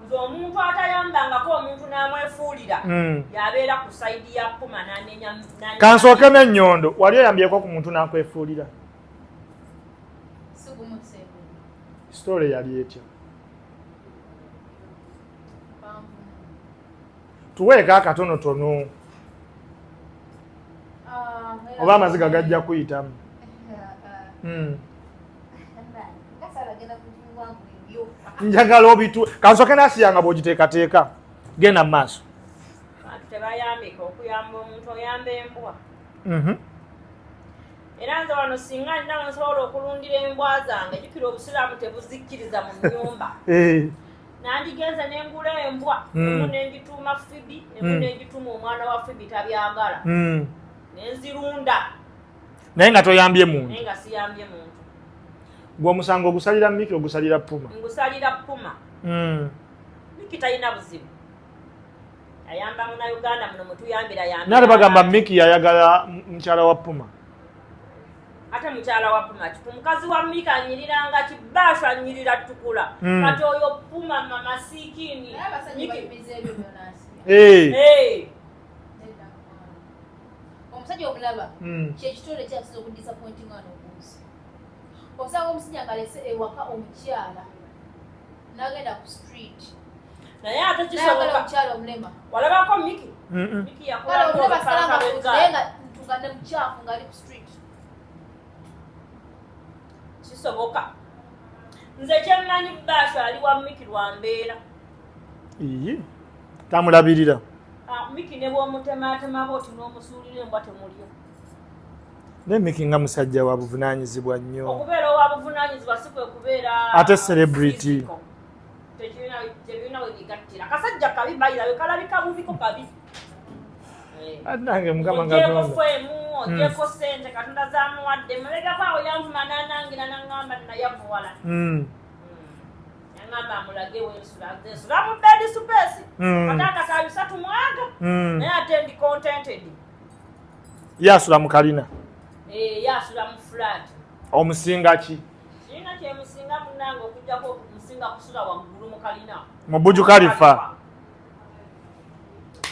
Nze omuntu atayambangako omuntu n'amwefuulira, yabeera ku side ya Puma n'amenya Kansooke n'Ennyondo, wali oyambyeko ku muntu n'akwefuulira? Sigumusembe. Story yali etya? Mpanvu. Tuweeko akatonotono. Ah, oba amaziga gajja kuyitamu. Gasala genda kuwangu ebyo. Njagala obitu kansooke n'Asiya nga bw'ogiteekateeka, genda mu maaso. Bantu tebayambika. Okuyamba omuntu oyamba embwa. Era nze wano singa nina nsobola okulundira embwa zange, jjukira obusiraamu tebuzikkiriza mu nnyumba. Nandigenze nengula embwa emu nengituuma Fibi, emu nengituuma omwana wa Fibi tabyagala, nenzirunda. Naye nga toyambye muntu. Naye nga siyambye muntu. Gwe omusango ogusalira Miki, ogusalira Puma? Ngusalira Puma. Miki talina buzibu, ayamba Munauganda muno mutuyambira. Naye ate bagamba Miki yayagala mukyala wa Puma. Ate mukyala wa Puma ki? Omukazi wa Miki anyiriranga kibaashu, anyirira ttukula. Kati oyo Puma mama siikini. Naye abasajja banyumiza ebyo byonasi. Eh. Omusajja omulaba, kyekitole kyakiza okudisappointinga wano ku nsi. Osanga omusajja ng'alese ewaka omukyala n'agenda ku street Naye ate n'ayagala kisoboka. Omukyala omulema. Walabako Miki? Mm-mm. Miki Kale yakolako omulema asigala nga olupanka naye lw'eggaali. nga ntuga ne mukyafu ng'ali ku street. Kisoboka. Nze kyemmanyi, Baasho ali wa Miki lwa mbeera. Iyi tamulabirira. Ah, Miki ne bw'omutematema bwoti n'omusuulira embwa temulya. Naye Miki nga musajja wa buvunaanyizibwa nnyo. Okubeera owa buvunaanyizibwa si kwe kubeera Ate celebrity. physical. Tekirina we bigattira. Kasajja kabi bayirawe, kalabika bubiko kabi. Eh. Nange Mukama nga Ogyeko Katonda. Fame, ogyeko sente Katonda zamuwadde mabegako awo, yanvuma nanangira naŋŋamba nayavuwala. Yaŋŋamba amulage wensula. Nze nsula mu bed space, katanda ka bisatu mwaga, naye ate ndi contented. Yasula mu kalina. Eh, yasula mu flat. Omusinga ki? Kirina kyemusinga munange, okugjako musinga kusula waggulu mu kalina. Mu Burj Khalifa.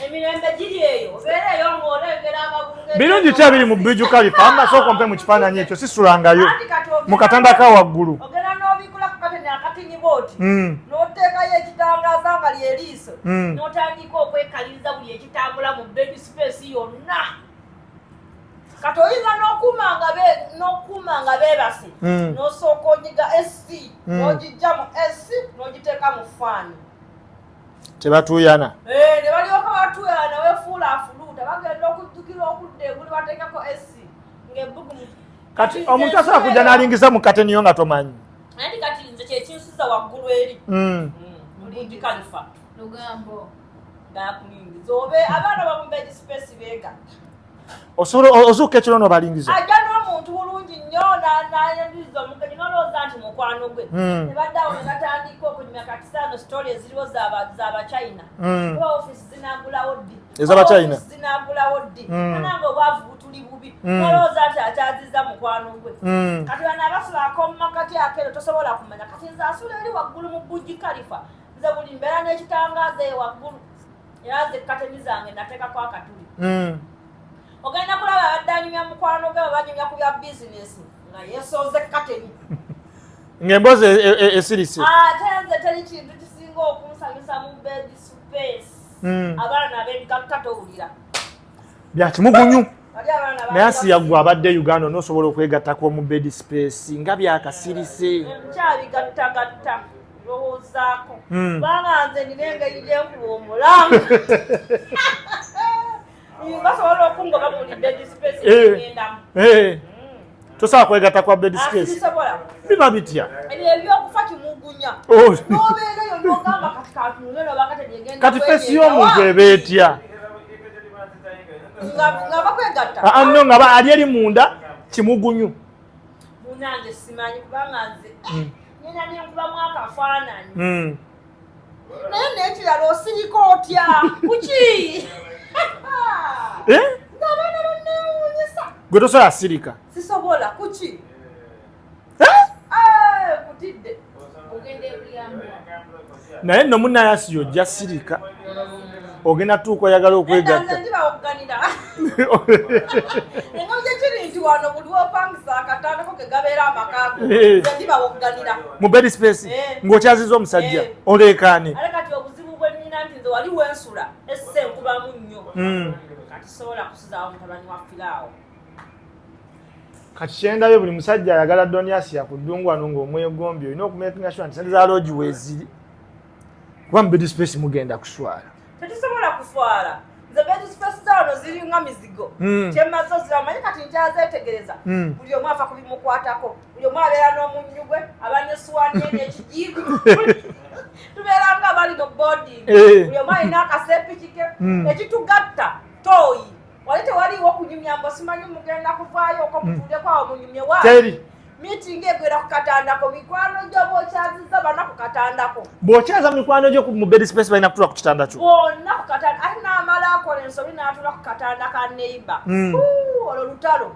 Emirembe giri eyo, obeera eyo ng'olengera amagulu. Birungi ki ebiri mu Burj Khalifa? Amma sooka ompe mu kifaananyi ekyo, sisulangayo Anti kati mu katanda ka waggulu. Ogenda n'obikula ku kateni akatini bwoti, n'oteekayo ekitangaaza nga lyeriiso, n'otandika okwekaliriza buli ekitambula mu bed space yonna. Kati oyinza n'okuuma nga beebase, n'osooka onyiga AC, n'ogijja mu AC n'ogiteeka mu fan. Tebatuuyana. Eh, ne balyoka batuuyana, wefuula afuluuta, bagenda okujjukira okudda engulu bateekako AC ng'ebbugumu. Kati omuntu asobola kujja n'alingiza mu kateniyo nga tomanyi? Anti kati nze kyekinsuza waggulu eri mu Burj Khalifa. Lugambo. Gakulingiza obe abaana bamu bed space beegatta. Osobola ozuuka ekiro n'obalingiza? Ajja n'omuntu bulungi nnyo nayandiriza omugenyi nolowooza nti mukwano gwe, ne baddawo ne batandika okunyumya. Kati saano story eziriwo z'Abachina, oba ofiisi zinagulawo ddi? Ez'Abachina? Oba ofiisi zinagulawo ddi? Ananga obwavu butuli bubi. Nolowooza nti akyaziza mukwano gwe. Kati bano abasulako mu makati akeero tosobola kumanya. Kati nze asula eri waggulu mu Burj Khalifa, nze buli mbeera n'ekitangaaza eyo waggulu, era nze kateni zange nateekako akatuli. Ogenda kulaba abadde anyumya mukwano gwe, banyumya ku bya bizinesi nga yeesooze kateni. Ng'emboozi esirise. Ate nze teri kintu kisinga okunsanyusa mu bed space, abaana begatta towulira. Bya kimugunyu. Bali abaana Naye Asiya, gwe abadde Uganda, onoosobola okwegattako mu bed space nga byakasirise? Nkyabigattagatta, ndowoozaako, kubanga nze nina engeri gyenkuba omulanga, basobola okungoba buli bed space ngendamu. Eh. Tosobola kwegatta kwa bed space? Sisobola. Biba bitya? Ebyo ebyokufa kimugunya. Oh. Nobeera eyo nogamba kati katunule noba kati negenda. Kati face y'omuntu eba etya? Nga bakwegatta? Ah, no, nga ali eri munda kimugunyu. Munange simanyi, kubanga nze nina nenkubamu akafaananyi. Naye nekirala osirika otya kuki? Eh? Ngaabaana banneewuunyisa. Gwe tosobola sirika? Sisobola kuki. Eh? Eh, kutidde. Ogenda ebuyambwa. Naye nno munnayasi, ojja sirika, ogenda tuuka oyagala okwegatta. Nze ndibawogganira. Engeri gye kiri nti wano buli wopangisa akatandako ke gabeera amakago. Nze ndibawogganira. Mu bed space? Eh. Ng'okyaziza omusajja? Eh. Oleekaane. Ate kati obuzibu bwe nnina nti nze wali wensula esse nkubamu nnyo. Kati sobola kusuzaawo mutabani wa Firaawo. Kati kyendabye, buli musajja ayagala Doniasi akuddungu wano ng'omwegombye, olina okumakinga sure nti sente za lodge weeziri, kuba mu bed space mugenda kuswala. Tetusobola kuswala. Nze bed space za wano ziringa mizigo. Kyemmaze oziraba, manyi kati nkyazeetegereza. Buli omu afa ku bimukwatako, buli omu abeera n'omunnyu gwe, aba n'essuwaani ye n'ekijiiko. Tubeera nga abali mu boarding. Buli omu alina akaseepiki ke. Ekitugatta tooyi. Wali tewaliiwo kunyumya mbu simanyi mugenda kuvaayo oko mutuuleko awo munyumye wa. Teri. Meeting egwera ku katandako, mikwano gyo bw'okyazizza bana ku katandako. Bw'okyaza mikwano gyo mu bed space balina kutuula ku kitanda kyo. Bonna ku katanda, ate n'amala akola ensobi n'atuula ku katanda ka neighbor. Olwo lutalo.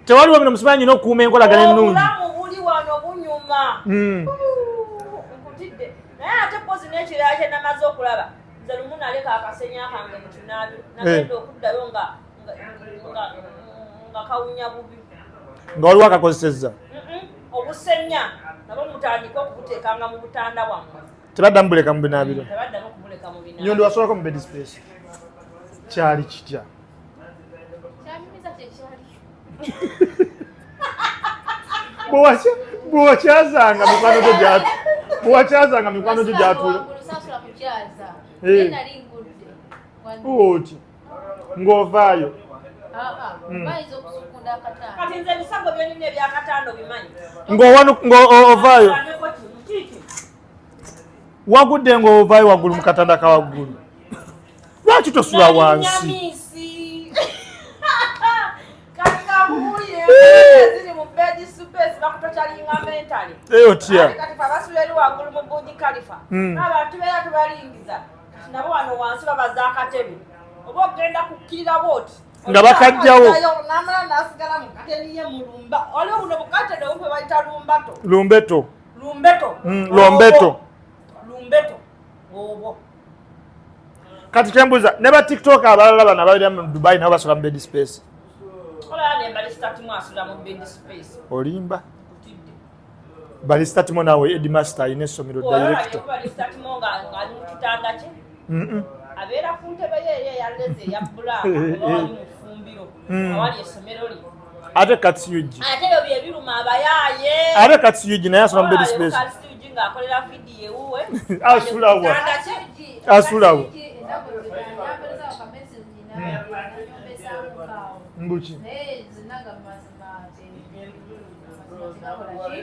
Tewaliwo bino musimanyi nyina okukuuma enkolagana ennungi. Obulamu buli wano bunyuma. Nkutidde. Naye ate pozi n'ekirala kye namaze okulaba, nze lumu naleka akasenya kange mu kinaabiro, nagenda okuddayo nga kawunya bubi. Nga waliwo akakozesezza. Obusenya nabo mutandike okubuteekanga mu butanda bwammwe. Tebaddamu buleka mu binaabiro. Tebaddamu kubuleka mu binaabiro. Nyondo wasolako mu bed space. Kyali kitya? Kyanyumiza kyekyali. Bwewakyazanga mikwano gyo gyatu, bwewakyazanga mikwano gyo gyatuula. Waggulu saasula kukyaza. Eh. Naye nali ngudde. Oti ng'ovaayo. Bayinza okusukunda akatanda. Kati nze ebisago byonina ebyakatanda obimanyi. Ng'ovaayo. Tandeko kimu, kiki? Wagudde ng'ovaayo waggulu mu katanda ka waggulu. Lwaki tosula wansi? Nalinya. Kati kakubuulire, ziri mu bed space bakutokyalinga mentally. Eyo otya? Ate kati fe abasula eri waggulu mu Burj Khalifa, abantu beera tubalingiza. Kati nabo wano wansi babaza akatebe, oba ogenda kukkirira bwoti Nga bakajjawo. N'amala n'asigala mu kateni ye mulumba. Waliwo buno bukatene obumpe bayita lumbato. Lumbeto. Lumbeto. Lombeto. Lumbeto obwo. Kati kyembuuza, ne ba TikTok abalala bano ababeera mu Dubai nabo basula mu bed space? Olaba ne Barista Timo asula mu bed space. Olimba. Kutidde. Barista Timo naawe headmaster alina essomero, director. Barista Timo nga ali mu kitanda kye, abeera ku ntebe ye eri eya leather eya black, oba wali mu ffumbiro awali essomero lye. Ate Kats UG? Ate ebyo bye biruma abayaaye. Ate Kats UG naye asula mu bed space? Kats UG ng'akolera vidiyo ewuwe. Asula wa? Kitanda kye. Asula wa? Mbuki? Naye zinaga mazima tegakola ki,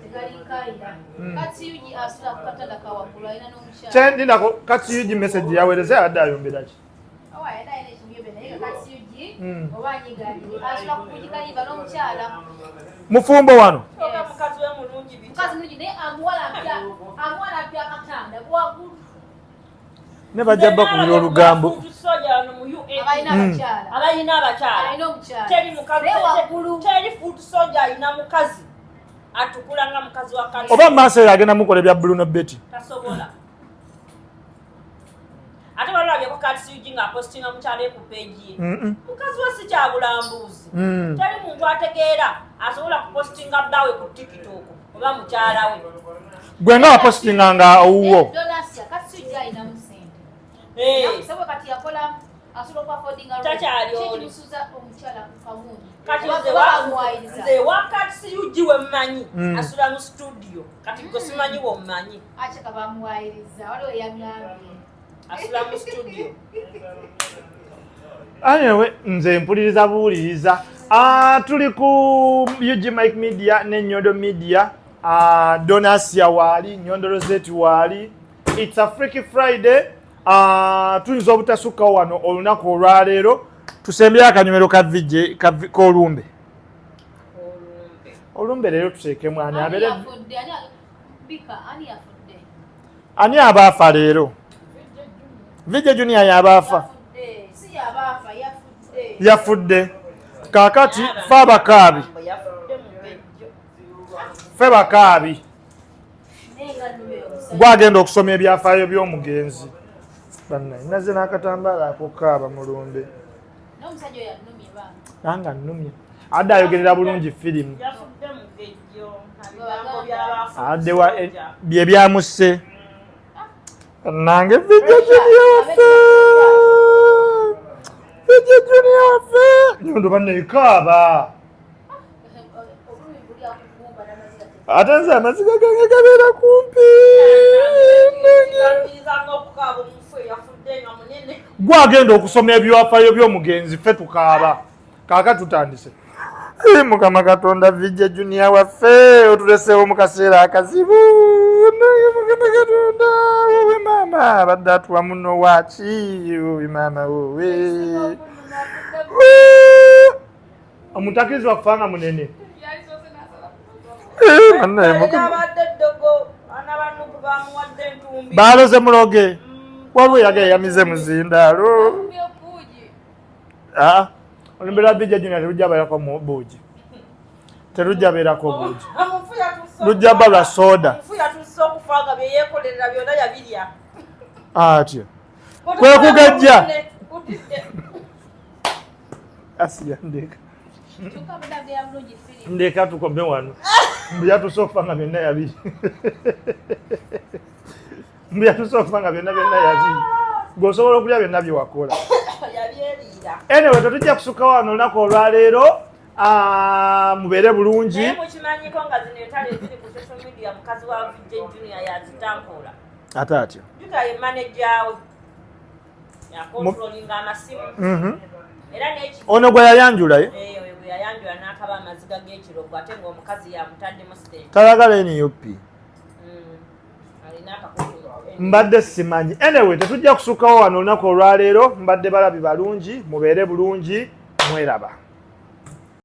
tegalinkayira. Kati UG asula ku katanda ka waggulu, alina n'omukyala. Kyendindako, Kats UG message yaweereza yadde ayombera ki? Owa yena alina ekimuyombe, naye nga Kats UG oba anyigalire, asula ku Burj Khalifa n'omukyala. Mufumbo wano? Kyokka mukazi we mulungi bitya. Mukazi mulungi, naye amuwala mpya akatanda waggulu. Ne bajja bakubira olugambo. Soja wano mu UAE. Abalina abakyala. Abalina abakyala. Alina omukyala. Teri mukazi. Naye waggulu. Teri foot soldier alina mukazi atukula nga mukazi wa Kats. Oba maaso eyo agenda mukola ebya Bruno Betty. Tasobola. Ate balolabyeko Kats UG ng'apostinga mukyala ku page ye? Mukazi we si kyabulambuzi. Teri muntu ategeera asobola kupostinga bbaawe ku TikTok oba mukyala we. Gwe nga wapostinga nga owuwo? Donasia, Kats UG alinamu sente. Sebo kati yakola, asobola okuaffordinga. Takyali oli. Kimusuza omukyala ku kawungi. Kati Oba nze bamuwayiriza. Nze wa Kats UG we mmanyi asula mu studio. Kati gwe simanyi wommanyi. Akyaka bamuwayiriza, waliwo eyagambye. Asula mu studio. Anyway, nze mpuliriza buwuliriza. Ah, tuli ku UG Mike Media ne Nyondo Media. Ah, Donasia waali, Nyondo Rosette waali. It's a Freaky Friday. Ah, tuyinza obutasukkawo wano olunaku olwaleero. Tusembyeyo akanyomero ka VJ k'olumbe. Olumbe. Olumbe leero tuteekemu ani Ani abeere? yafudde? Ani bika, ani yafudde? Ani abaafa leero? VJ Junior yabaafa. Yafudde, si yabaafa, yafudde. Yafudde. Kaakati fe abakaabi. Yafudde mugejjo. Fe bakaabi. Naye nga nnume omusajja. Gwagenda okusoma ebyafaayo by'omugenzi. Bannaye, nazze n'akatambaala akokaaba mulumbe. N'omusajja oyo annumye bambi. Nange annumye. Adde ayogerera bulungi firimu. Yafudde mugejjo, ebigambo by'abafu. Adde wa bye byamusse. Nange VJ Junior waffe, VJ Junior waffe. Nyondo, banneekaaba. Obulumi buli akugumba n'amaziga Ate nze amaziga gange gabeera kumpi. Kigambirizanga okukaaba omufu eyafudde. Gwagenda okusoma ebyafayo by'omugenzi, ffe tukaaba. Kaaka tutandise. Mukama Katonda, VJ Junior waffe otuleseewo mu kaseera akazibu. Naye Mukama Katonda, wowe maama abadde atuwa muno waaki, wowe maama wowe. Omuntu akkirizibwa kufa nga munene. Baloze muloge, waliwo yaga yamize muzindaalo. Olumbe lwa VJ Junior terujja beerako buugi, terujja beerako buugi, lujja bba lwa soda. Atyo kwe kugajja Asiya, ndeka ndeka tukome wano. Mbu yatuuse okufa nga byonna yabiri, mbu yatuuse okufa nga byonna byonna yabiri. Gweosobola okulya byonna byewakola. Anyway, tetujja kusukka wano olunaku olwaleero. Mubeere bulungi. Mukimanyiko nga zino entalo eziri ku social media, mukazi wa VJ Junior yazitankuula. Ate atyo. Juka ye manager we, yakontrolinga amasimu. Era Ono gwe yayanjula ye? Eh, oyo gwe yayanjula n'akaba amaziga g'ekirogo, ate ng'omukazi yamutaddemu sente. Tayagala NUP. Alina akakutu. Mbadde simanyi. Anyway, tetujja kusukkawo wano olunaku olwaleero. Mbadde balabi balungi, mubeere bulungi, mweraba.